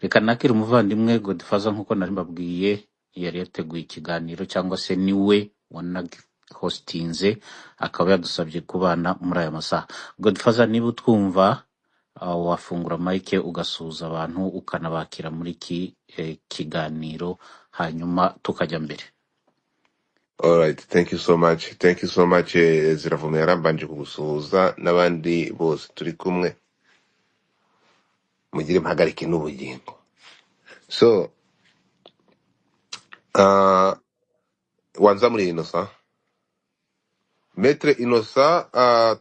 Reka nakire umuvandimwe Godfather. Nk'uko nari mbabwiye, yari yateguye ikiganiro cyangwa se niwe wanahostinze, akaba yadusabye kubana muri aya masaha. Godfather, niba utwumva, wafungura mic ugasuhuza abantu, ukanabakira muri iki kiganiro, hanyuma tukajya mbere. Alright, thank you so much. Thank you so much, Ziravumera. Mbanje kugusuhuza n'abandi bose turi kumwe. Mugire impagarike n'ubugingo. So, wanzamuriye Innocent. Maître Innocent,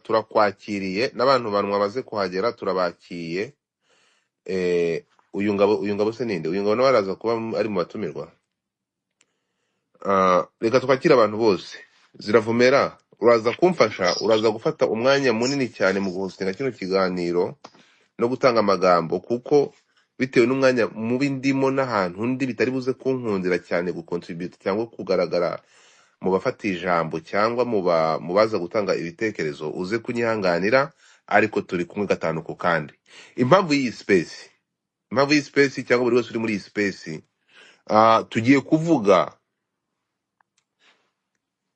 turakwakiriye n'abantu bantu bamaze kuhagera turabakiye. Uyu ngabo se ninde? Uyu ngabo nawe araza kuba ari mu batumirwa. Reka twakire abantu bose. Ziravumera, uraza kumfasha, uraza gufata umwanya munini cyane mu guhostinga kino kiganiro no gutanga amagambo, kuko bitewe n'umwanya mubi ndimo n'ahantu ndi bitari buze kunkundira cyane gucontribute cyangwa kugaragara mu bafata ijambo cyangwa mu baza gutanga ibitekerezo. Uze kunyihanganira, ariko turi kumwe gatanu ku kandi. Impamvu y'iyi space cyangwa buri wese uri muri iyi space, tugiye kuvuga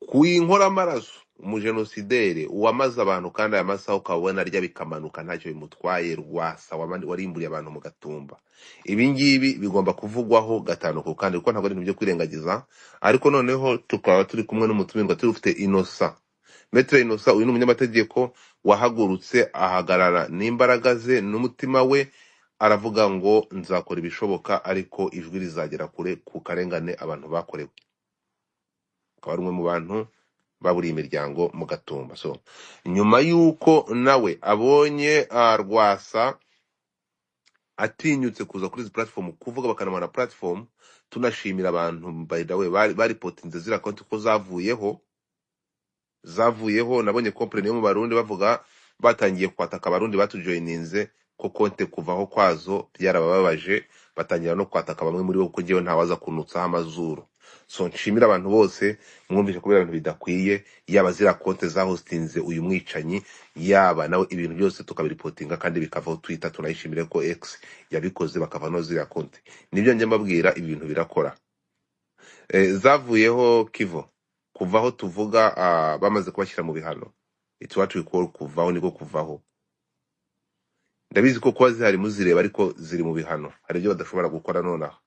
ku inkoramaraso, umujenosideri uwamaze abantu, kandi aya masaha ukaba ubona arya bikamanuka ntacyo bimutwaye, Rwasa warimburiye abantu mu Gatumba. Ibi ngibi bigomba kuvugwaho gatanu ku kandi, kuko ntabwo ari ibintu byo kwirengagiza. Ariko noneho tukaba turi kumwe n'umutumirwa, turi ufite Innocent, Maître Innocent. Uyu ni umunyamategeko wahagurutse, ahagarara n'imbaraga ze n'umutima we, aravuga ngo nzakora ibishoboka ariko ijwi rizagera kure ku karengane abantu bakorewe. Akaba ari umwe mu bantu baburiye imiryango mu Gatumba. So nyuma y'uko nawe abonye Rwasa atinyutse kuza kuri izi platform kuvuga, bakanamuha na platform, tunashimira abantu, by the way, bari baripotinze ziriya konti ko zavuyeho. Nabonye complain yo mu Barundi bavuga batangiye kwataka Abarundi batujoyininze, ko konte kuvaho kwazo byarabababaje, batangira no kwataka bamwe muri bo, kuko njyewe ntawaza kunutsaho amazuru. So nshimira abantu bose mwumvise kubera ibintu bidakwiye, yaba ziriya konte zahostinze uyu mwicanyi, yaba nawe, ibintu byose tukabiripotinga kandi bikavaho. Twitter tunayishimire ko X yabikoze, bakavaho ziriya konte. Nibyo njya mbabwira, ibi bintu birakora. Zavuyeho kivo kuvaho tuvuga, bamaze kubashyira mu bihano. It's what we call kuvaho, niko kuvaho. Ndabizi ko kuba zihari muzireba, ariko ziri mu bihano, hari ibyo badashobora gukora nonaha.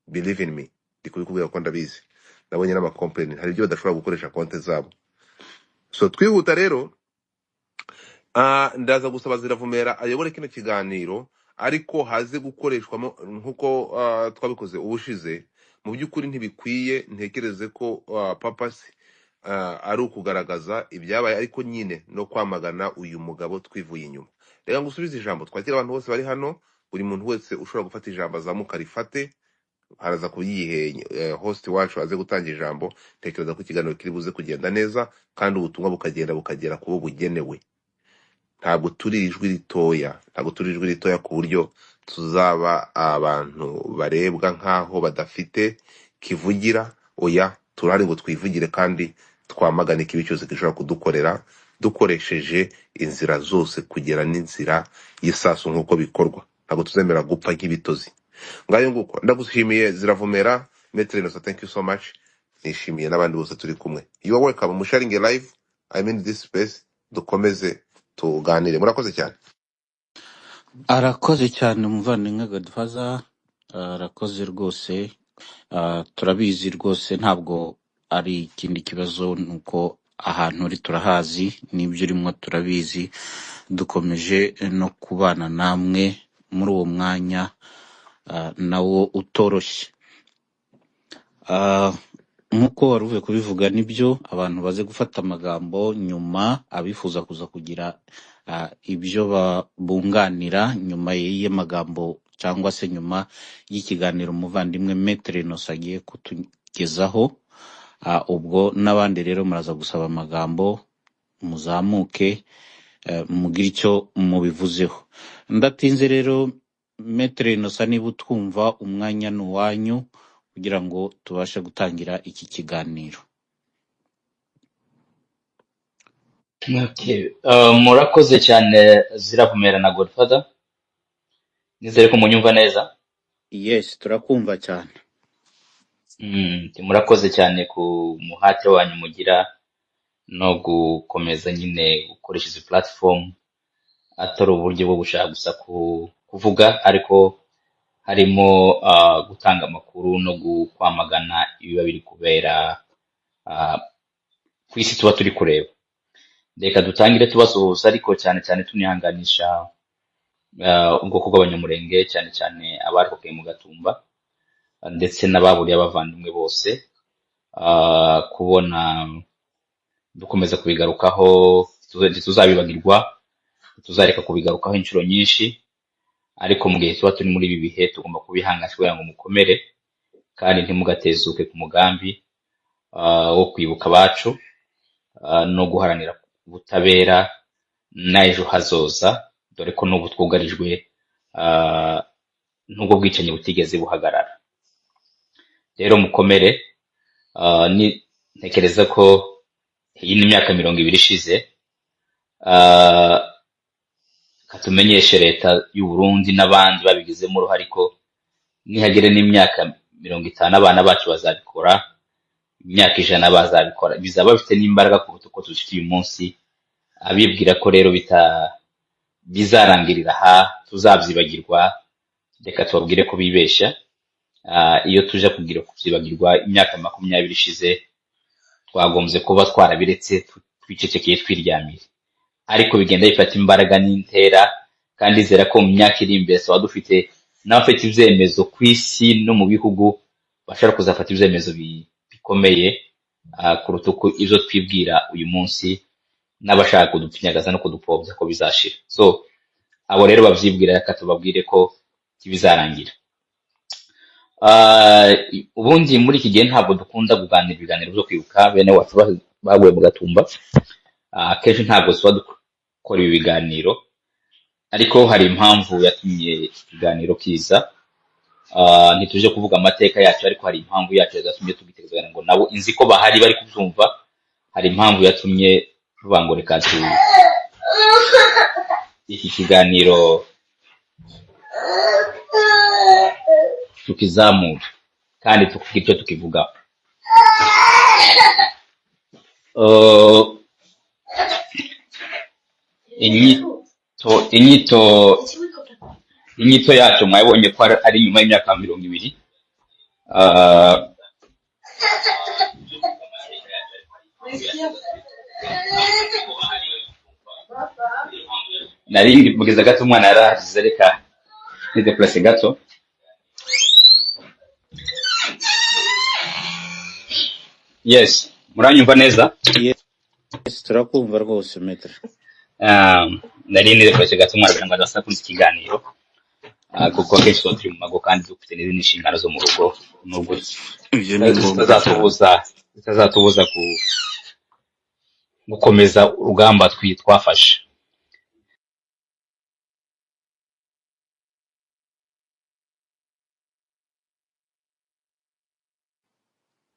Believe in me, ndi kubikubwira ko ndabizi, nabonye n'amacomplain, hari ibyo badashobora gukoresha konti zabo. So twihuta rero, ndaza gusaba Ziravumera ayobore kino kiganiro, ariko haze gukoreshwamo nk'uko twabikoze ubushize. Mu by'ukuri ntibikwiye, ntekereze ko purpose ari ukugaragaza ibyabaye, ariko nyine no kwamagana uyu mugabo twivuye inyuma. Reka ngusubize ijambo, twakire abantu bose bari hano. Buri muntu wese ushobora gufata ijambo azamuka rifate, haraza kuyihe host wacu aze gutanga ijambo. Tekereza ko ikiganiro kiri buze kugenda neza kandi ubutumwa bukagenda bukagera ku bo bugenewe. Ntabwo turi ijwi ritoya, ntabwo turi ijwi ritoya ku buryo tuzaba abantu barebwa nk'aho badafite kivugira. Oya, turahari ngo twivugire kandi twamagane ikibi cyose gishobora kudukorera, dukoresheje inzira zose kugera n'inzira y'isasu nk'uko bikorwa. Ntabwo tuzemera gupfa nk'ibitozi. Ngayo nguko, ndagushimiye Ziravumera. Maître Innocent, thank you so much. Nishimiye n'abandi bose turi kumwe. You are welcome. Musharinge live, I mean this space, dukomeze tuganire. Murakoze cyane. Arakoze cyane umuvandimwe Godfather, arakoze rwose. Turabizi rwose, ntabwo ari ikindi kibazo, ni uko ahantu uri turahazi n'ibyo urimo turabizi. Dukomeje no kubana namwe muri uwo mwanya nawo utoroshye. Nk'uko wari uvuye kubivuga, nibyo, abantu baze gufata amagambo nyuma, abifuza kuza kugira ibyo bunganira nyuma y'amagambo cyangwa se nyuma y'ikiganiro umuvandimwe Maître Innocent agiye kutugezaho. Ubwo n'abandi rero muraza gusaba amagambo, muzamuke, mugire icyo mubivuzeho. Ndatinze rero, Maître Innocent, niba utwumva, umwanya ni uwanyu kugira ngo tubashe gutangira iki kiganiro. Okay. Murakoze cyane Ziravumera na Godfather, nizere ko munyumva neza. Yes, turakumva cyane. Murakoze cyane ku muhate wanyu mugira no gukomeza nyine gukoresha izi platform, atari uburyo bwo gushaka gusa kuvuga, ariko harimo gutanga amakuru no kwamagana ibiba biri kubera ku isi tuba turi kureba. Reka dutangire tubasuhuza, ariko cyane cyane tunihanganisha ubwoko bw'Abanyamurenge, cyane cyane abarokokeye mu Gatumba ndetse n'ababuriye abavandimwe bose. Kubona dukomeza kubigarukaho, ntituzabibagirwa, tuzareka kubigarukaho inshuro nyinshi, ariko mu gihe tuba turi muri ibi bihe tugomba kubihanganisha kugira ngo mukomere kandi ntimugatezuke ku mugambi wo kwibuka abacu no guharanira ubutabera n'ejo hazoza, dore ko n'ubu twugarijwe n'ubwo bwicanyi butigeze buhagarara. Rero mukomere. Ntekereza ko iyi ni imyaka 20 ishize, katumenyeshe leta y'u Burundi n'abandi babigizemo uruhare ko nihagera n'imyaka 50 abana bacu bazabikora, imyaka 100 bazabikora, bizaba bifite n'imbaraga kuruta uko tuzifite uyu munsi. Abibwira ko rero bizarangirira aha tuzabyibagirwa, reka tubabwire ko bibeshya. Iyo tuja kugira kubyibagirwa imyaka 20 ishize, twagombye kuba twarabiretse twicecekeye twiryamiye, ariko bigenda bifata imbaraga n'intera, kandi izera ko mu myaka iri imbere tuba dufite n'abafite ibyemezo ku isi no mu bihugu bashobora kuzafata ibyemezo bikomeye kuruta uko ibyo twibwira uyu munsi, n'abashaka kudupfinyagaza no kudupfobya ko bizashira. So abo rero babyibwira, reka tubabwire ko bizarangira. Ubundi muri iki gihe ntabwo dukunda kuganira ibiganiro byo kwibuka bene wacu baguye mu Gatumba. Akenshi ntabwo tuba dukora ibi biganiro, ariko hari impamvu yatumye iki kiganiro kiza. Ntituje kuvuga amateka yacu, ariko hari impamvu yacu yatumye tugitekereza ngo nabo inzi ko bahari bari kubyumva. Hari impamvu yatumye tuvuga ngo reka iki kiganiro tukizamura kandi tukugira icyo tukivugaho. Inyito yacu mwabonye ko ari nyuma y'imyaka 20. Nari mugeze gato umwana yaraharize, reka nideplace gato. Yes, muranyumva neza? Yes, turakumva rwose maître. Nari nideplace gato umwana kugira ngo adasakuza ikiganiro, kuko akenshi tuba turi mu mago kandi dufite n'izindi nshingano zo mu rugo, nubwo Ibyo ni ngombwa cyane. zitazatubuza gukomeza urugamba twafashe.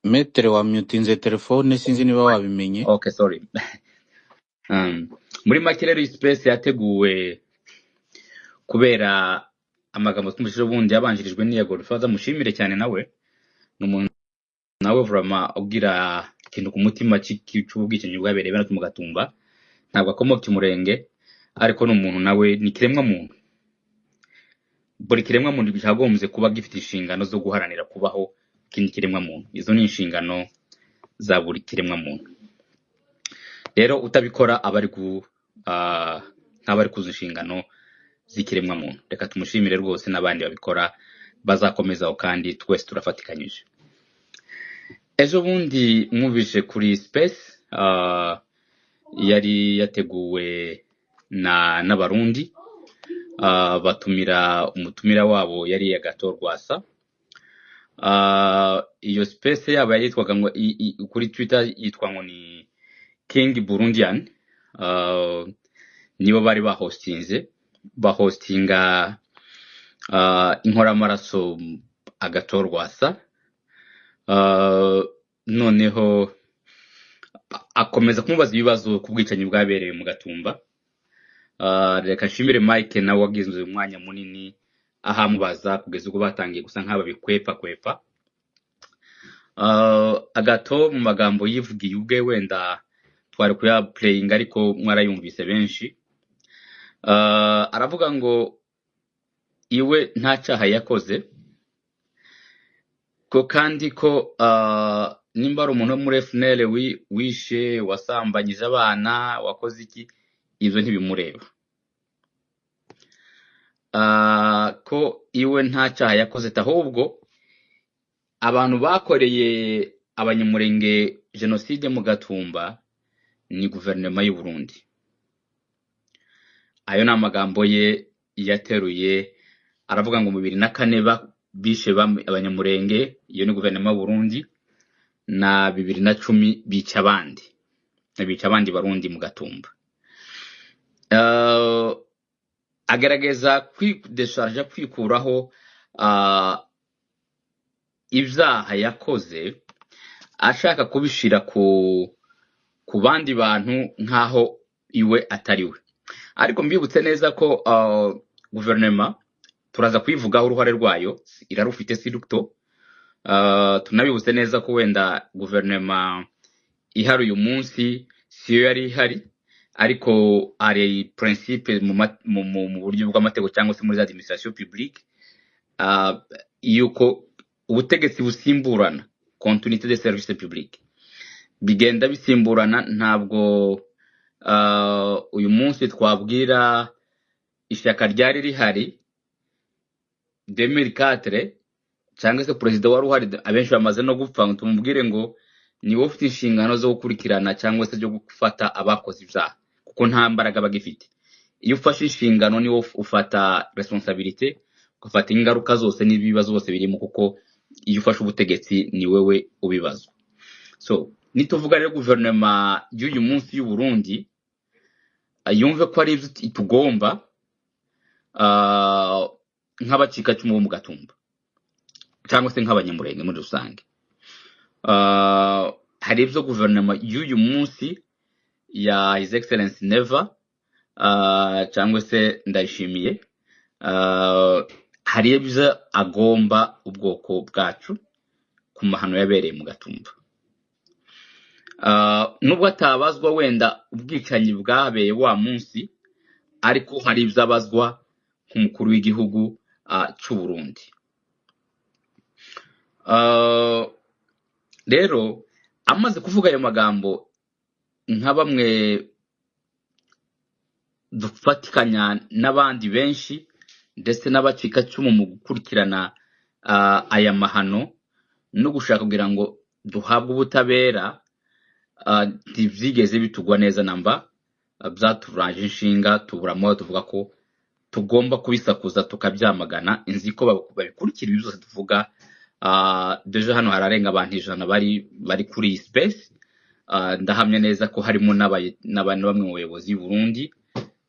Maître wamyutinze telefone, sinzi niba wabimenye. Okay, sorry. Muri make rero iyi space yateguwe kubera amagambo twumvise ubundi yabanjirijwe n'iya Godfather, mushimire cyane nawe, ni umuntu nawe vraiment ugira ikintu ku mutima cy'ubwicanyi bwabereye bene mu Gatumba. Ntabwo akomoka Umurenge, ariko ni umuntu nawe, ni kiremwa muntu. Buri kiremwa muntu cyagombye kuba gifite inshingano zo guharanira kubaho kindi kiremwa muntu. Izo ni inshingano za buri kiremwa muntu. Rero utabikora aba ari ntaba ari kuzuza inshingano z'ikiremwa muntu. Reka tumushimire rwose, n'abandi babikora bazakomezaho, kandi twese turafatikanyije. Ejo bundi mwumvise kuri space yari yateguwe n'Abarundi, batumira umutumira wabo yari Agathon Rwasa. Iyo space yabo yitwaga ngo kuri Twitter yitwa ngo ni King Burundian. Nibo bari bahostinze, bahostinga inkoramaraso Agathon Rwasa. Noneho akomeza kumubaza ibibazo ku bwicanyi bwabereye mu Gatumba. Reka nshimire Mike nawe wagize umwanya munini Ahamubaza kugeza ubwo batangiye gusa nk'aba bikwepa kwepa. Agato mu magambo yivugiye ubwe, wenda twari kuyapureyinga ariko mwarayumvise benshi. Aravuga ngo iwe nta cyaha yakoze, ko kandi ko nimba ari umuntu wo muri FNL wishe, wasambanyije abana, wakoze iki, ibyo ntibimureba. Ko iwe nta cyaha yakoze, ahubwo abantu bakoreye Abanyamurenge jenoside mu Gatumba ni guverinoma y'u Burundi. Ayo ni amagambo ye yateruye, aravuga ngo mu 2004 bishe Abanyamurenge, iyo ni guverinoma y'u Burundi, na 2010 bica abandi, bica abandi Barundi mu Gatumba. Agerageza kwidesharja, kwikuraho ibyaha yakoze, ashaka kubishira ku bandi bantu nk'aho iwe atari we. Ariko mbibutse neza ko guverinoma turaza kuyivugaho, uruhare rwayo irarufite sirukto. Tunabibutse neza ko wenda guverinoma ihari uyu munsi siyo yari ihari, ariko hari principe mu buryo bw'amategeko cyangwa se muri za administration publique, yuko ubutegetsi busimburana, continuité de service public, bigenda bisimburana. Ntabwo uyu munsi twabwira ishyaka ryari rihari 2004 cyangwa se perezida wari uhari, abenshi bamaze no gupfa, ngo tumubwire ngo ni wowe ufite inshingano zo gukurikirana cyangwa se zo gufata abakoze ibyaha, kuko nta mbaraga bagifite. Iyo ufashe inshingano ni wowe ufata responsabilité, ugafata ingaruka zose n'ibibazo byose birimo, kuko iyo ufashe ubutegetsi ni wowe ubibazwa. So nituvuga rero guverinoma y'uyu munsi y'u Burundi, yumve ko ari ibyo itugomba nk'abacikacumu bo mu Gatumba cyangwa se nk'Abanyamurenge muri rusange. Hari ibyo guverinoma y'uyu munsi ya His Excellence Neva, cyangwa se Ndayishimiye, hari ibyo agomba ubwoko bwacu ku mahano yabereye mu Gatumba. Nubwo atabazwa wenda ubwicanyi bwabeye wa munsi, ariko hari ibyo abazwa nk'umukuru w'igihugu cy'u Burundi. Rero amaze kuvuga ayo magambo, nka bamwe dufatikanya n'abandi benshi ndetse n'abacikacumu mu gukurikirana aya mahano no gushaka kugira ngo duhabwe ubutabera, ntibyigeze bitugwa neza namba, byaturaje inshinga, tuburamo tuvuga ko tugomba kubisakuza tukabyamagana. Inzi ko babikurikira ibi byose tuvuga. Déjà hano hararenga abantu 100 bari kuri iyi space. Ndahamya neza ko harimo na bamwe mu bayobozi b'u Burundi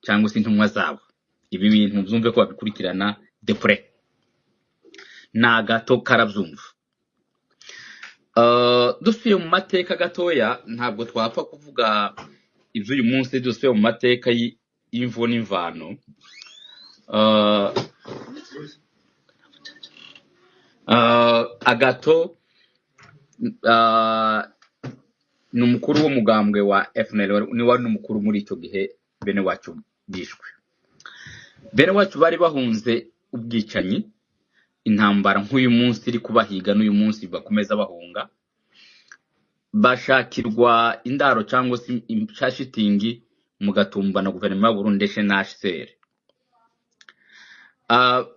cyangwa se intumwa zabo. Ibi bintu byumve ko babikurikirana de près, na gato karabyumva. Dusubiye mu mateka gatoya, ntabwo twapfa kuvuga iby'uyu munsi dusubiye mu mateka y'imvo n'imvano. Agato ni umukuru w'umugambwe wa FNL, ni wari n'umukuru muri icyo gihe bene wacu bishwe. Bene wacu bari bahunze ubwicanyi, intambara nk'uyu munsi iri kubahiga, n'uyu munsi bakomeza bahunga, bashakirwa indaro cyangwa se imfashitingi mu Gatumba na guverinoma y'u Burundi ndetse na HCR.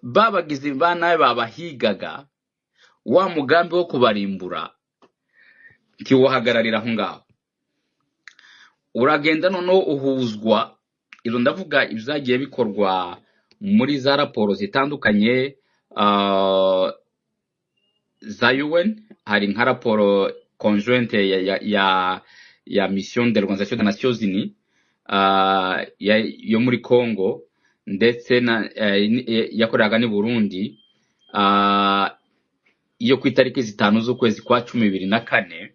Babagizi ba nabi babahigaga, wa mugambi wo kubarimbura ntiwahagararira aho ngaho, uragenda noneho uhuzwa. Izo ndavuga ibyagiye bikorwa muri za raporo zitandukanye za UN. Hari nka raporo conjointe ya mission de l'Organisation des Nations Unies yo muri Congo, ndetse na yakoreraga n'i Burundi, yo ku itariki 5 z'ukwezi kwa 10 2004,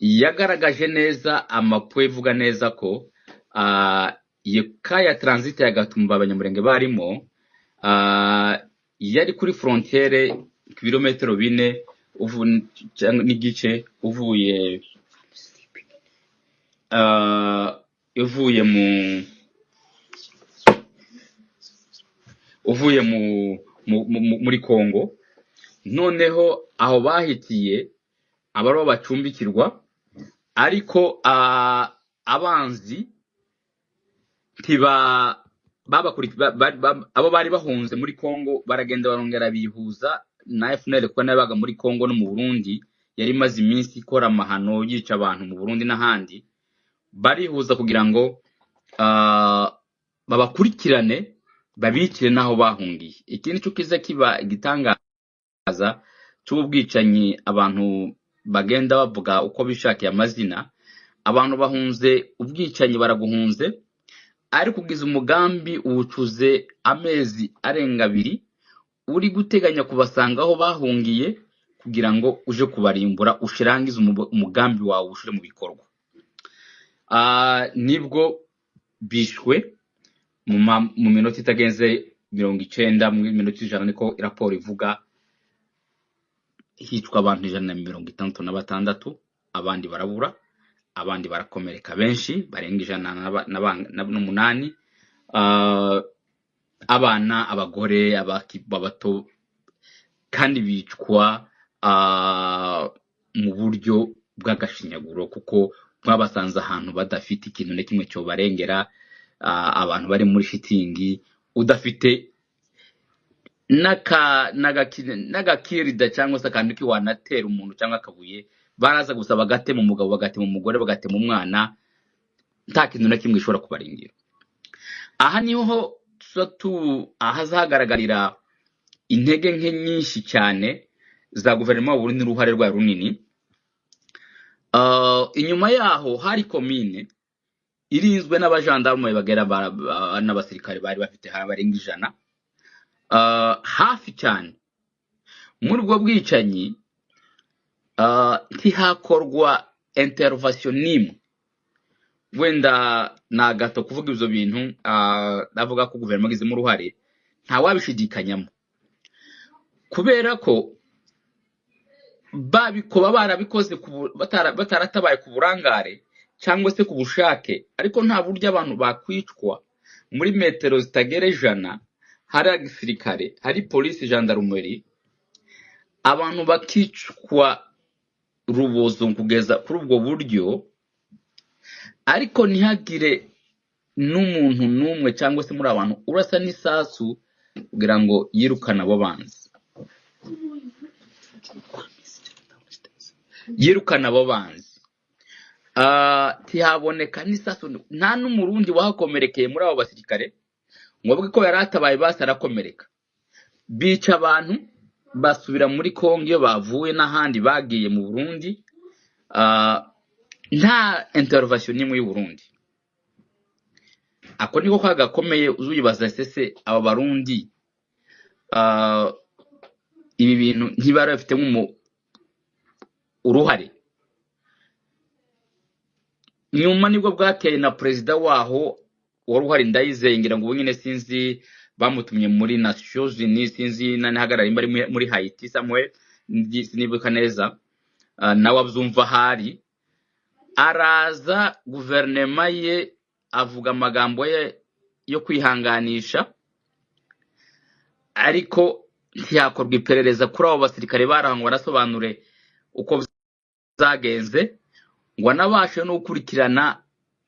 yagaragaje neza amakuru ivuga neza ko iyo ka ya transit ya Gatumba Abanyamurenge barimo. Yari kuri frontiere ku birometero 4 cyangwa n'igice uvuye uvuye mu uvuye mu, mu, mu, muri Congo. Noneho aho bahitiye abariho bacumbikirwa, ariko abanzi ntiba abo bari bahunze muri Congo baragenda barongera bihuza na FNL, kuko nabaga muri Congo no mu Burundi, yari imaze iminsi ikora amahano yica abantu mu Burundi n'ahandi. Barihuza kugira ngo babakurikirane babikire n'aho bahungiye. Ikindi cyo kiza kiba igitangaza cy'ubwicanyi, abantu bagenda bavuga uko bishakiye amazina, abantu bahunze ubwicanyi baraguhunze, ariko ugize umugambi uwucuze amezi arenga 2 uri guteganya kubasanga aho bahungiye kugira ngo uje kubarimbura, ushirangize umugambi wawe ushire mu bikorwa. Nibwo bishwe mu minota itagenze 90, mu minota 100 niko raporo ivuga, hicwa abantu 166, abandi barabura, abandi barakomereka benshi barenga 108, abana, abagore, abato, kandi bicwa mu buryo bw'agashinyaguro, kuko mwabasanze ahantu badafite ikintu na kimwe cyobarengera, abantu bari muri shitingi, udafite n'agakirida cyangwa se akantu kiwanatera umuntu cyangwa akabuye, baraza gusa bagatema umugabo, bagatema umugore, bagatema umwana, nta kintu na kimwe gishobora kubaringira. Aha niho ahazagaragarira intege nke nyinshi cyane za guverinoma y'u Burundi n'uruhare rwayo runini. Inyuma yaho hari komine irinzwe n'abajandarume bagera n'abasirikare bari bafite barenga 100, hafi cyane. Muri ubwo bwicanyi ntihakorwa intervention n'imwe. Wenda na gato kuvuga ibyo bintu, navuga ko guverinoma igizemo uruhare, ntawabishidikanyamo, kubera ko babikoba barabikoze bataratabaye ku burangare cyangwa se ku bushake, ariko nta buryo abantu bakwicwa muri metero zitagera 100, hari agisirikare, hari polisi, gendarmerie, abantu bakicwa rubozo kugeza kuri ubwo buryo, ariko ntihagire n'umuntu n'umwe cyangwa se muri abantu urasa n'isasu kugira ngo yirukane abo banzi, yirukane abo banzi. Ntihaboneka n'isasu, nta n'umurundi wahakomerekeye muri abo basirikare ngo avuge ko yari atabaye, basi arakomereka. Bica abantu basubira muri Kongo iyo bavuye n'ahandi bagiye mu Burundi, nta intervention n'imwe y'u Burundi. Ako niko kagakomeye, uzuyibaza sese aba Barundi, ibi bintu ntibari bafitemo uruhare. Nyuma nibwo bwateye na perezida waho wari uhari Ndayizeye, ngira ngo ubu nyine sinzi bamutumye muri Nations Unies, sinzi nanihagarara nimba ari muri Haiti somewhere, sinibuka neza. Nawe abyumva ahari, araza guverinoma ye avuga amagambo ye yo kwihanganisha, ariko ntiyakorwa iperereza kuri abo basirikare bari aho ngo barasobanure uko byagenze, ngo anabashe no gukurikirana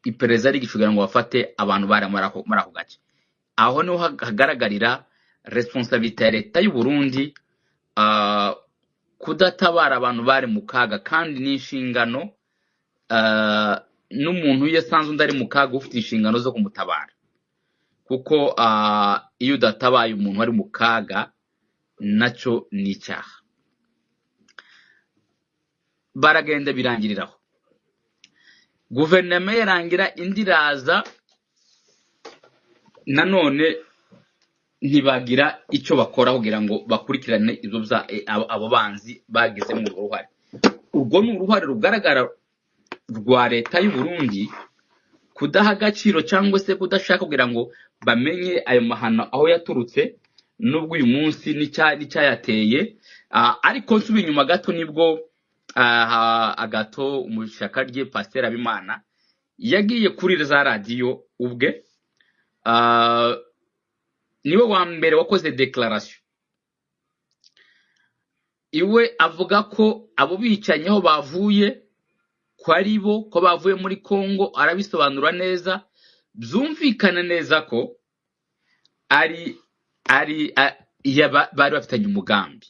iperereza rigice kugira ngo bafate abantu bari muri ako gace. Aho niho hagaragarira responsabilité ya leta y'u Burundi, kudatabara abantu bari mu kaga, kandi n'inshingano, n'umuntu iyo asanze undi ari mu kaga ufite inshingano zo kumutabara, kuko iyo udatabaye umuntu ari mu kaga nacyo ni icyaha. Baragenda birangiriraho, guverinoma yarangira indi iraza, nanone ntibagira icyo bakora kugira ngo bakurikirane ibyo abo banzi bagizemo urwo ruhare. Urwo ni uruhare rugaragara rwa leta y'u Burundi kudaha agaciro cyangwa se kudashaka kugira ngo bamenye ayo mahano aho yaturutse, Nubwo uyu munsi n'icyayateye, ariko nsubiye inyuma gato, nibwo Agato mu ishyaka rye, Pasiteri Habimana, yagiye kuri za radiyo ubwe, niwe wa mbere wakoze déclaration iwe, avuga ko abo bicanyi aho bavuye ko ari bo, ko bavuye muri Congo. Arabisobanura neza, byumvikana neza ko ari bari bafitanye umugambi.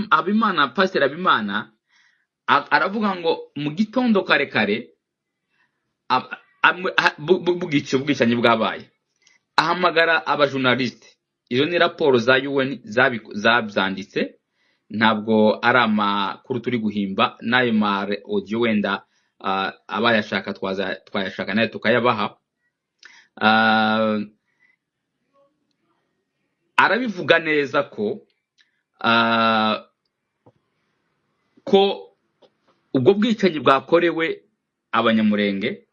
Habimana, Pasiteri Habimana aravuga ngo mu gitondo kare kare ubwicanyi bwabaye, ahamagara abajournaliste. Izo ni raporo za UN zabyanditse, ntabwo ari amakuru turi guhimba. N'ayo ma audio wenda abayashaka twayashaka nayo tukayabaha. Arabivuga neza ko ubwo bwicanyi bwakorewe Abanyamurenge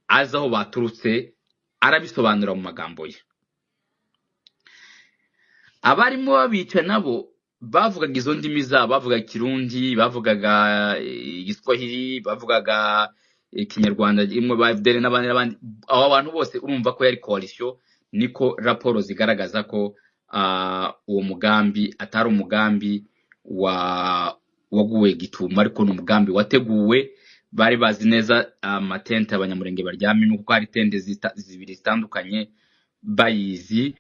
azi aho baturutse, arabisobanura mu magambo ye. Abarimo babica nabo bavugaga izo ndimi zabo, bavugaga Ikirundi, bavugaga Igiswahili, bavugaga Ikinyarwanda, imwe ba FDL n'abandi n'abandi. Abo bantu bose urumva ko yari coalition. Niko raporo zigaragaza ko uwo mugambi atari umugambi wa waguwe gitumo, ariko ni umugambi wateguwe. Bari bazi neza amatente Abanyamurenge baryamemo, kuko hari tente zibiri zitandukanye bayizi.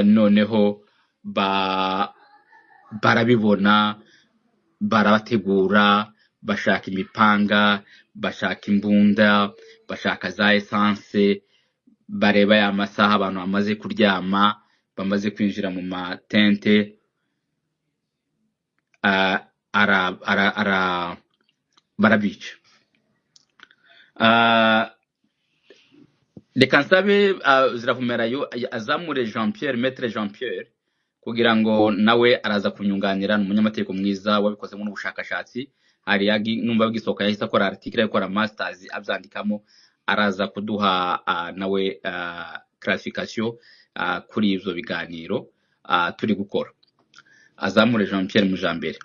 Noneho barabibona, barabategura, bashaka imipanga, bashaka imbunda, bashaka za essence, bareba ya masaha abantu bamaze kuryama, bamaze kwinjira mu matente, ara, ara, ara, barabica. Reka nsabe Ziravumerayo azamure Jean Pierre, Maître Jean Pierre, kugira ngo nawe araza kunyunganira. Ni umunyamategeko mwiza wabikozemo n'ubushakashatsi. Hari numva bigisohoka yahise akora article, akora masters abyandikamo. Araza kuduha nawe clarification kuri ibyo biganiro turi gukora. Azamure Jean Pierre Mujambere.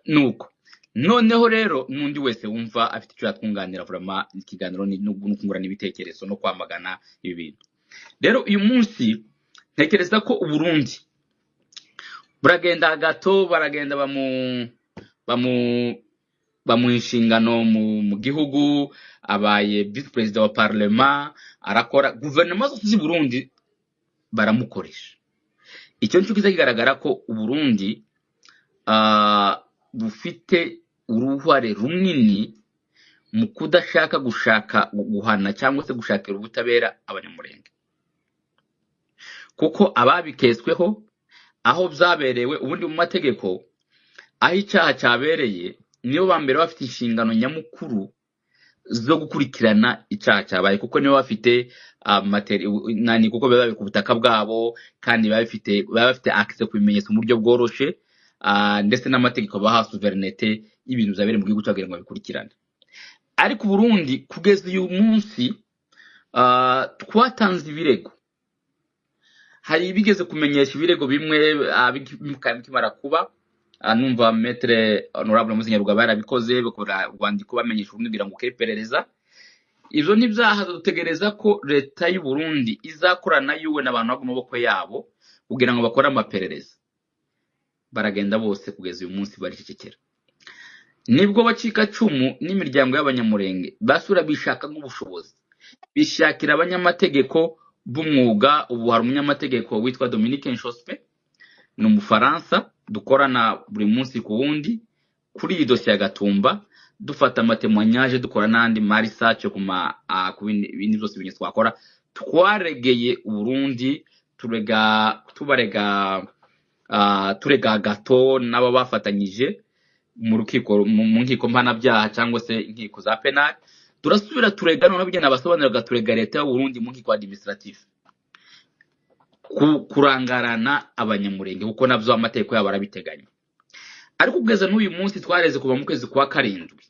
Nuko noneho rero n'undi wese wumva afite icyo yatwunganira, vraiment ikiganiro ni no kungurana ibitekerezo no kwamagana ibi bintu. Rero uyu munsi ntekereza ko Uburundi buragenda gato, baragenda bamuha inshingano mu gihugu, abaye vice perezida wa parlement, arakora. Guverinoma zose z'i Burundi baramukoresha. Icyo nicyo kiza kigaragara ko Uburundi bufite uruhare runini mu kudashaka gushaka guhana cyangwa se gushakira ubutabera Abanyamurenge, kuko ababiketsweho aho byaberewe, ubundi mu mategeko aho icyaha cyabereye nibo ba mbere bafite inshingano nyamukuru zo gukurikirana icyaha cyabaye, kuko nibo bafite nani, kuko biba biri ku butaka bwabo kandi baba bafite access ku bimenyetso mu buryo bworoshe, ndetse n'amategeko baha souveraineté y'ibintu byabereye mu gihugu cyabo kugira ngo babikurikirane. Ariko Uburundi kugeza uyu munsi, twatanze ibirego, hari bigeze kumenyesha ibirego bimwe bikimara kuba. Numva Maître Honorable Muzinyarugaba yarabikoze, bakora urwandiko bamenyesha Uburundi kugira ngo ukore iperereza. Ivyo ntibyaha. Dutegereza ko leta y'u Burundi izakorana yuwe n'abantu bagwa mu maboko yabo kugira ngo bakore amaperereza. Baragenda bose, kugeza uyu munsi baricecekera. Nibwo bacikacumu n'imiryango y'Abanyamurenge basura bishaka nk'ubushobozi, bishakira abanyamategeko b'umwuga. Ubu hari umunyamategeko witwa Dominique Nshospe, ni Umufaransa dukorana buri munsi ku wundi kuri iyi dosiye ya Gatumba, dufata amatémoignages, dukora n'andi ma research ku bindi byose bintu twakora. Twaregeye Uburundi, turega, tubarega, turega Gato n'abo bafatanyije mu rukiko, mu nkiko mpanabyaha cyangwa se inkiko za penal. Turasubira turega noneho bigenda basobanuriraga, turega leta y'Uburundi mu nkiko administrative kurangarana Abanyamurenge, kuko nabyo amategeko yabo arabiteganya. Ariko kugeza n'uyu munsi, twareze kuva mu kwezi kwa karindwi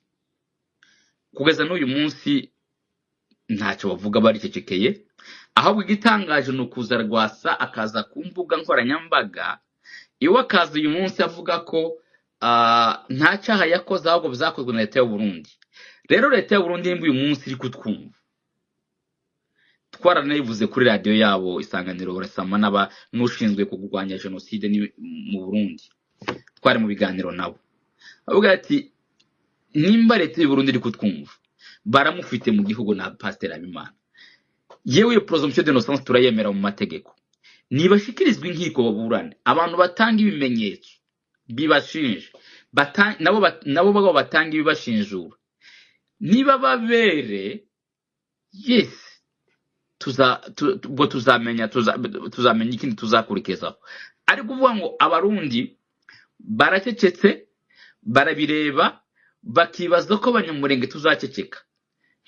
kugeza n'uyu munsi. Ntacyo bavuga, baricecekeye. Ahubwo igitangaje ni ukuza Rwasa akaza ku mbuga nkoranyambaga iwe, akaza uyu munsi avuga ko nta cyaha yakoze, ahubwo byakozwe na leta y'u Burundi. Rero leta y'u Burundi nimba uyu munsi iri kutwumva, twaranayivuze kuri radiyo yabo Isanganiro Resama n'aba n'ushinzwe kurwanya jenoside mu Burundi, twari mu biganiro nabo, avuga ati nimba leta y'u Burundi iri kutwumva, baramufite mu gihugu na Pasiteri Habimana, yewe iyo présomption d'innocence turayemera mu mategeko, nibashikirizwa inkiko baburane, abantu batanga ibimenyetso bibashinja, nabo bagabo batanga ibibashinjura, niba babere, yes, ubwo tuzamenya, tuzamenya ikindi tuzakurikizaho. Ariko uvuga ngo Abarundi baracecetse, barabireba, bakibaza ko Abanyamurenge tuzaceceka.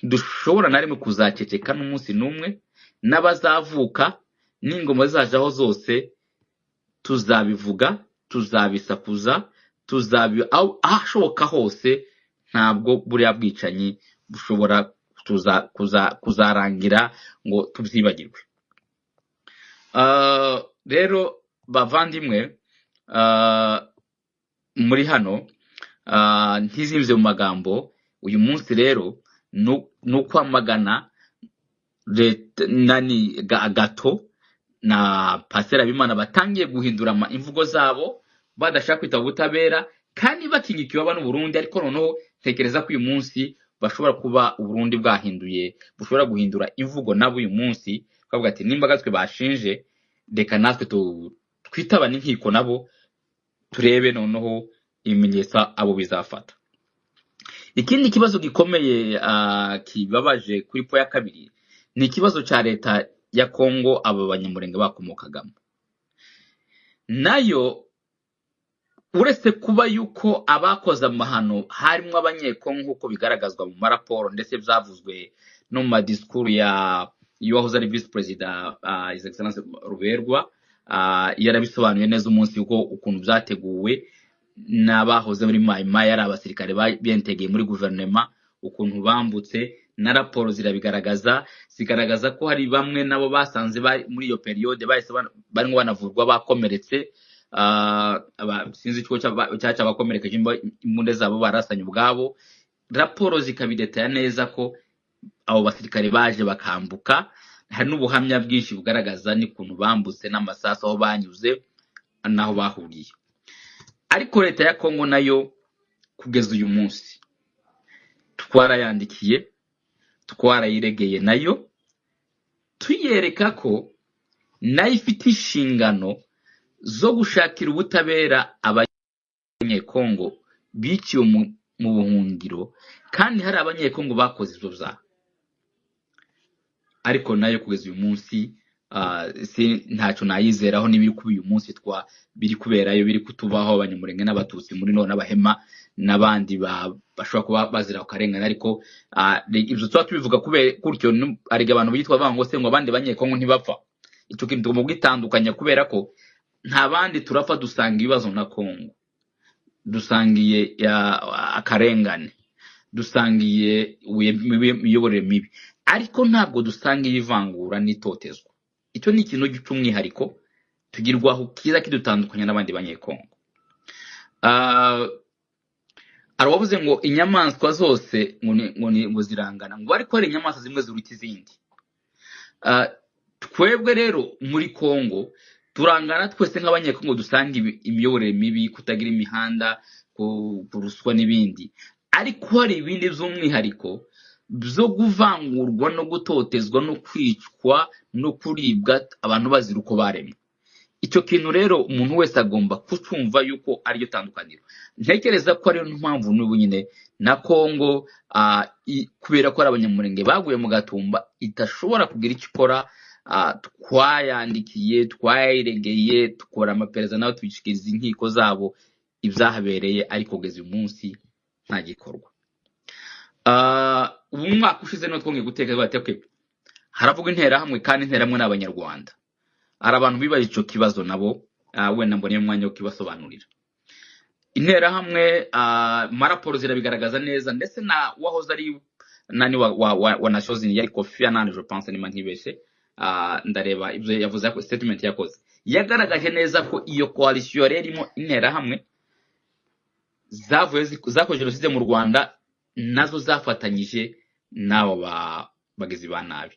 Dushobora na rimwe kuzaceceka n'umunsi n'umwe, n'abazavuka n'ingoma zizajaho zose tuzabivuga, tuzabisakuza, ahashoboka hose. Ntabwo buriya bwicanyi bushobora kuzarangira ngo tubyibagirwe. Rero bavandimwe, muri hano, ntizimze mu magambo. Uyu munsi rero ni ukwamagana leta nani gato na Pasiteri Habimana batangiye guhindura imvugo zabo, badashaka kwitaba ubutabera kandi bakingikiwe aba n'Uburundi. Ariko noneho ntekereza ko uyu munsi bashobora kuba Uburundi bwahinduye, bushobora guhindura imvugo nabo uyu munsi bavuga ati nimba gatwe bashinje, reka natwe twitabane inkiko nabo, turebe noneho ibimenyetso abo bizafata. Ikindi kibazo gikomeye, kibabaje kuri point ya kabiri, ni ikibazo cya leta ya Kongo aba Banyamurenge bakomokagamo. Nayo uretse kuba yuko abakoze amahano harimo Abanyekongo, nk'uko bigaragazwa mu maraporo ndetse byavuzwe no mu madisikuru ya y'uwahoze ari visi perezida, His Excellence Ruberwa, yarabisobanuye neza umunsi uko ukuntu byateguwe n'abahoze muri Mai Mai, ari abasirikare bentegeye muri guverinoma, ukuntu bambutse, na raporo zirabigaragaza, zigaragaza ko hari bamwe nabo basanze muri iyo période bahise barimo banavurwa bakomeretse. Sinzi ikigo cyabakomerekeje, imbunda zabo barasanye ubwabo. Raporo zikabidetaya neza ko abo basirikare baje bakambuka. Hari n'ubuhamya bwinshi bugaragaza n'ukuntu bambutse n'amasasu, aho banyuze n'aho bahuriye. Ariko leta ya Kongo nayo kugeza uyu munsi twarayandikiye, twarayiregeye, nayo tuyereka ko nayo ifite inshingano zo gushakira ubutabera Abanyekongo biciwe mu buhungiro, kandi hari Abanyekongo bakoze ibyo byaha. Ariko nayo kugeza uyu munsi, si ntacyo nayizeraho n'ibiri kuba uyu munsi, twa biri kuberayo, biri kutubaho, Abanyamurenge n'Abatutsi muri none, n'Abahema n'abandi bashobora kuba bazira akarengane. Ariko ibyo tuba tubivuga kubera gutyo, hari abantu bitwa bavuga ngo se ngo abandi Banyekongo ntibapfa. Icyo kintu tugomba kugitandukanya, kubera ko nta bandi turapfa, dusanga ibibazo na Kongo, dusangiye akarengane, dusangiye imiyoborere mibi, ariko ntabwo dusangiye ivangura n'itotezwa. Icyo ni ikintu cy'umwihariko tugirwaho kiza kidutandukanya n'abandi Banyekongo. Hari uwavuze ngo inyamaswa zose ngo zirangana, ngo ariko hari inyamaswa zimwe ziruta izindi. Twebwe rero muri Kongo turangana twese nk'Abanyekongo, dusanga imiyoborere mibi, kutagira imihanda, ku ruswa n'ibindi. Ariko hari ibindi by'umwihariko byo kuvangurwa no gutotezwa no kwicwa no kuribwa, abantu bazira uko baremwe. Icyo kintu rero umuntu wese agomba kucumva yuko ariryo tandukaniro. Ntekereza ko ariyo mpamvu n'ubu nyine na Kongo, kubera ko ari Abanyamurenge baguye mu Gatumba, idashobora kugira icyo ikora. Twayandikiye, twayiregeye, dukora amaperereza nayo, tubishikiriza inkiko zabo ibyahabereye, ariko kugeza uyu munsi nta gikorwa. Ubu mu mwaka ushize niho twongeye gutekereza bati okay, haravugwa Interahamwe, kandi Interahamwe ni Abanyarwanda. Hari abantu bibaza icyo kibazo nabo, wenda mboneye umwanya wo kubasobanurira. Interahamwe, maraporo zirabigaragaza neza, ndetse na wahoze ari nani wa Nations Unies, yari Kofi Annan je pense niba ntibeshe. Ndareba ibyo yavuze, statement yakoze yagaragaje neza ko iyo coalition yari irimo Interahamwe zavuye zakoze jenoside mu Rwanda, nazo zafatanyije n'abo bagizi ba nabi.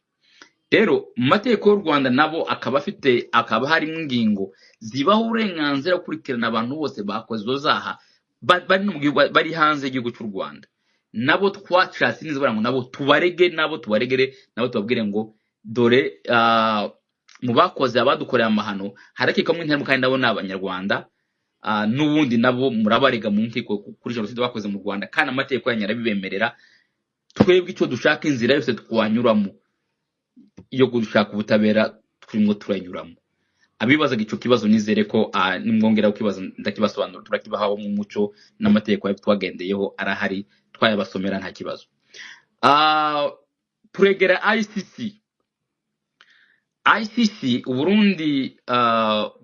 Rero mu mategeko y'u Rwanda nabo akaba afite, akaba harimo ingingo zibaha uburenganzira bwo gukurikirana abantu bose bakoze izo zaha bari no mu gihugu, bari hanze y'igihugu cy'u Rwanda. Nabo twashatse neza ngo nabo tubarege, nabo tubaregere, nabo tubabwire ngo dore mu bakoze abadukoreye amahano harakekwamo Interahamwe, kandi nabo ni Abanyarwanda. N'ubundi nabo murabarega mu nkiko kuri jenoside bakoze mu Rwanda, kandi amategeko yanyu arabibemerera. Twebwe icyo dushaka, inzira yose twanyuramo yo gushaka ubutabera turimo turanyuramo. Abibazaga icyo kibazo, nizere ko nimwongera kukibaza ndakibasobanura, turakibahaho mu muco n'amategeko yayo twagendeyeho arahari, twayabasomera nta kibazo. Turegera ICC. ICC Uburundi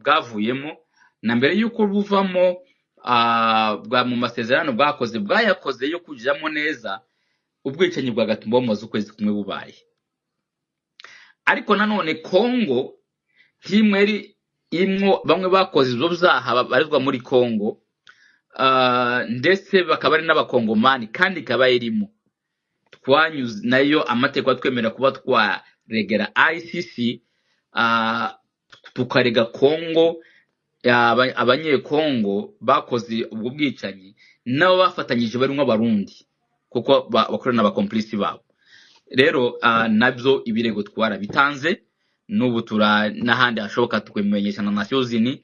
bwavuyemo, na mbere y'uko buvamo bwa mu masezerano bwakoze, bwayakoze yo kujyamo neza, ubwicanyi bwa Gatumba bumaze ukwezi kumwe bubaye. Ariko nanone Kongo nk'imwe yari imwo bamwe bakoze izo byaha babarizwa muri Kongo, ndetse bakaba ari n'Abakongomani, kandi ikaba irimo twanyuze nayo amategeko atwemerera kuba twaregera ICC, tukarega Kongo, Abanyekongo bakoze ubwo bwicanyi nabo bafatanyije barimo Abarundi, kuko bakorana n'abakomplisi babo. Rero nabyo ibirego twarabitanze, n'ubu tura n'ahandi hashoboka tukabimenyesha na Nations Unies.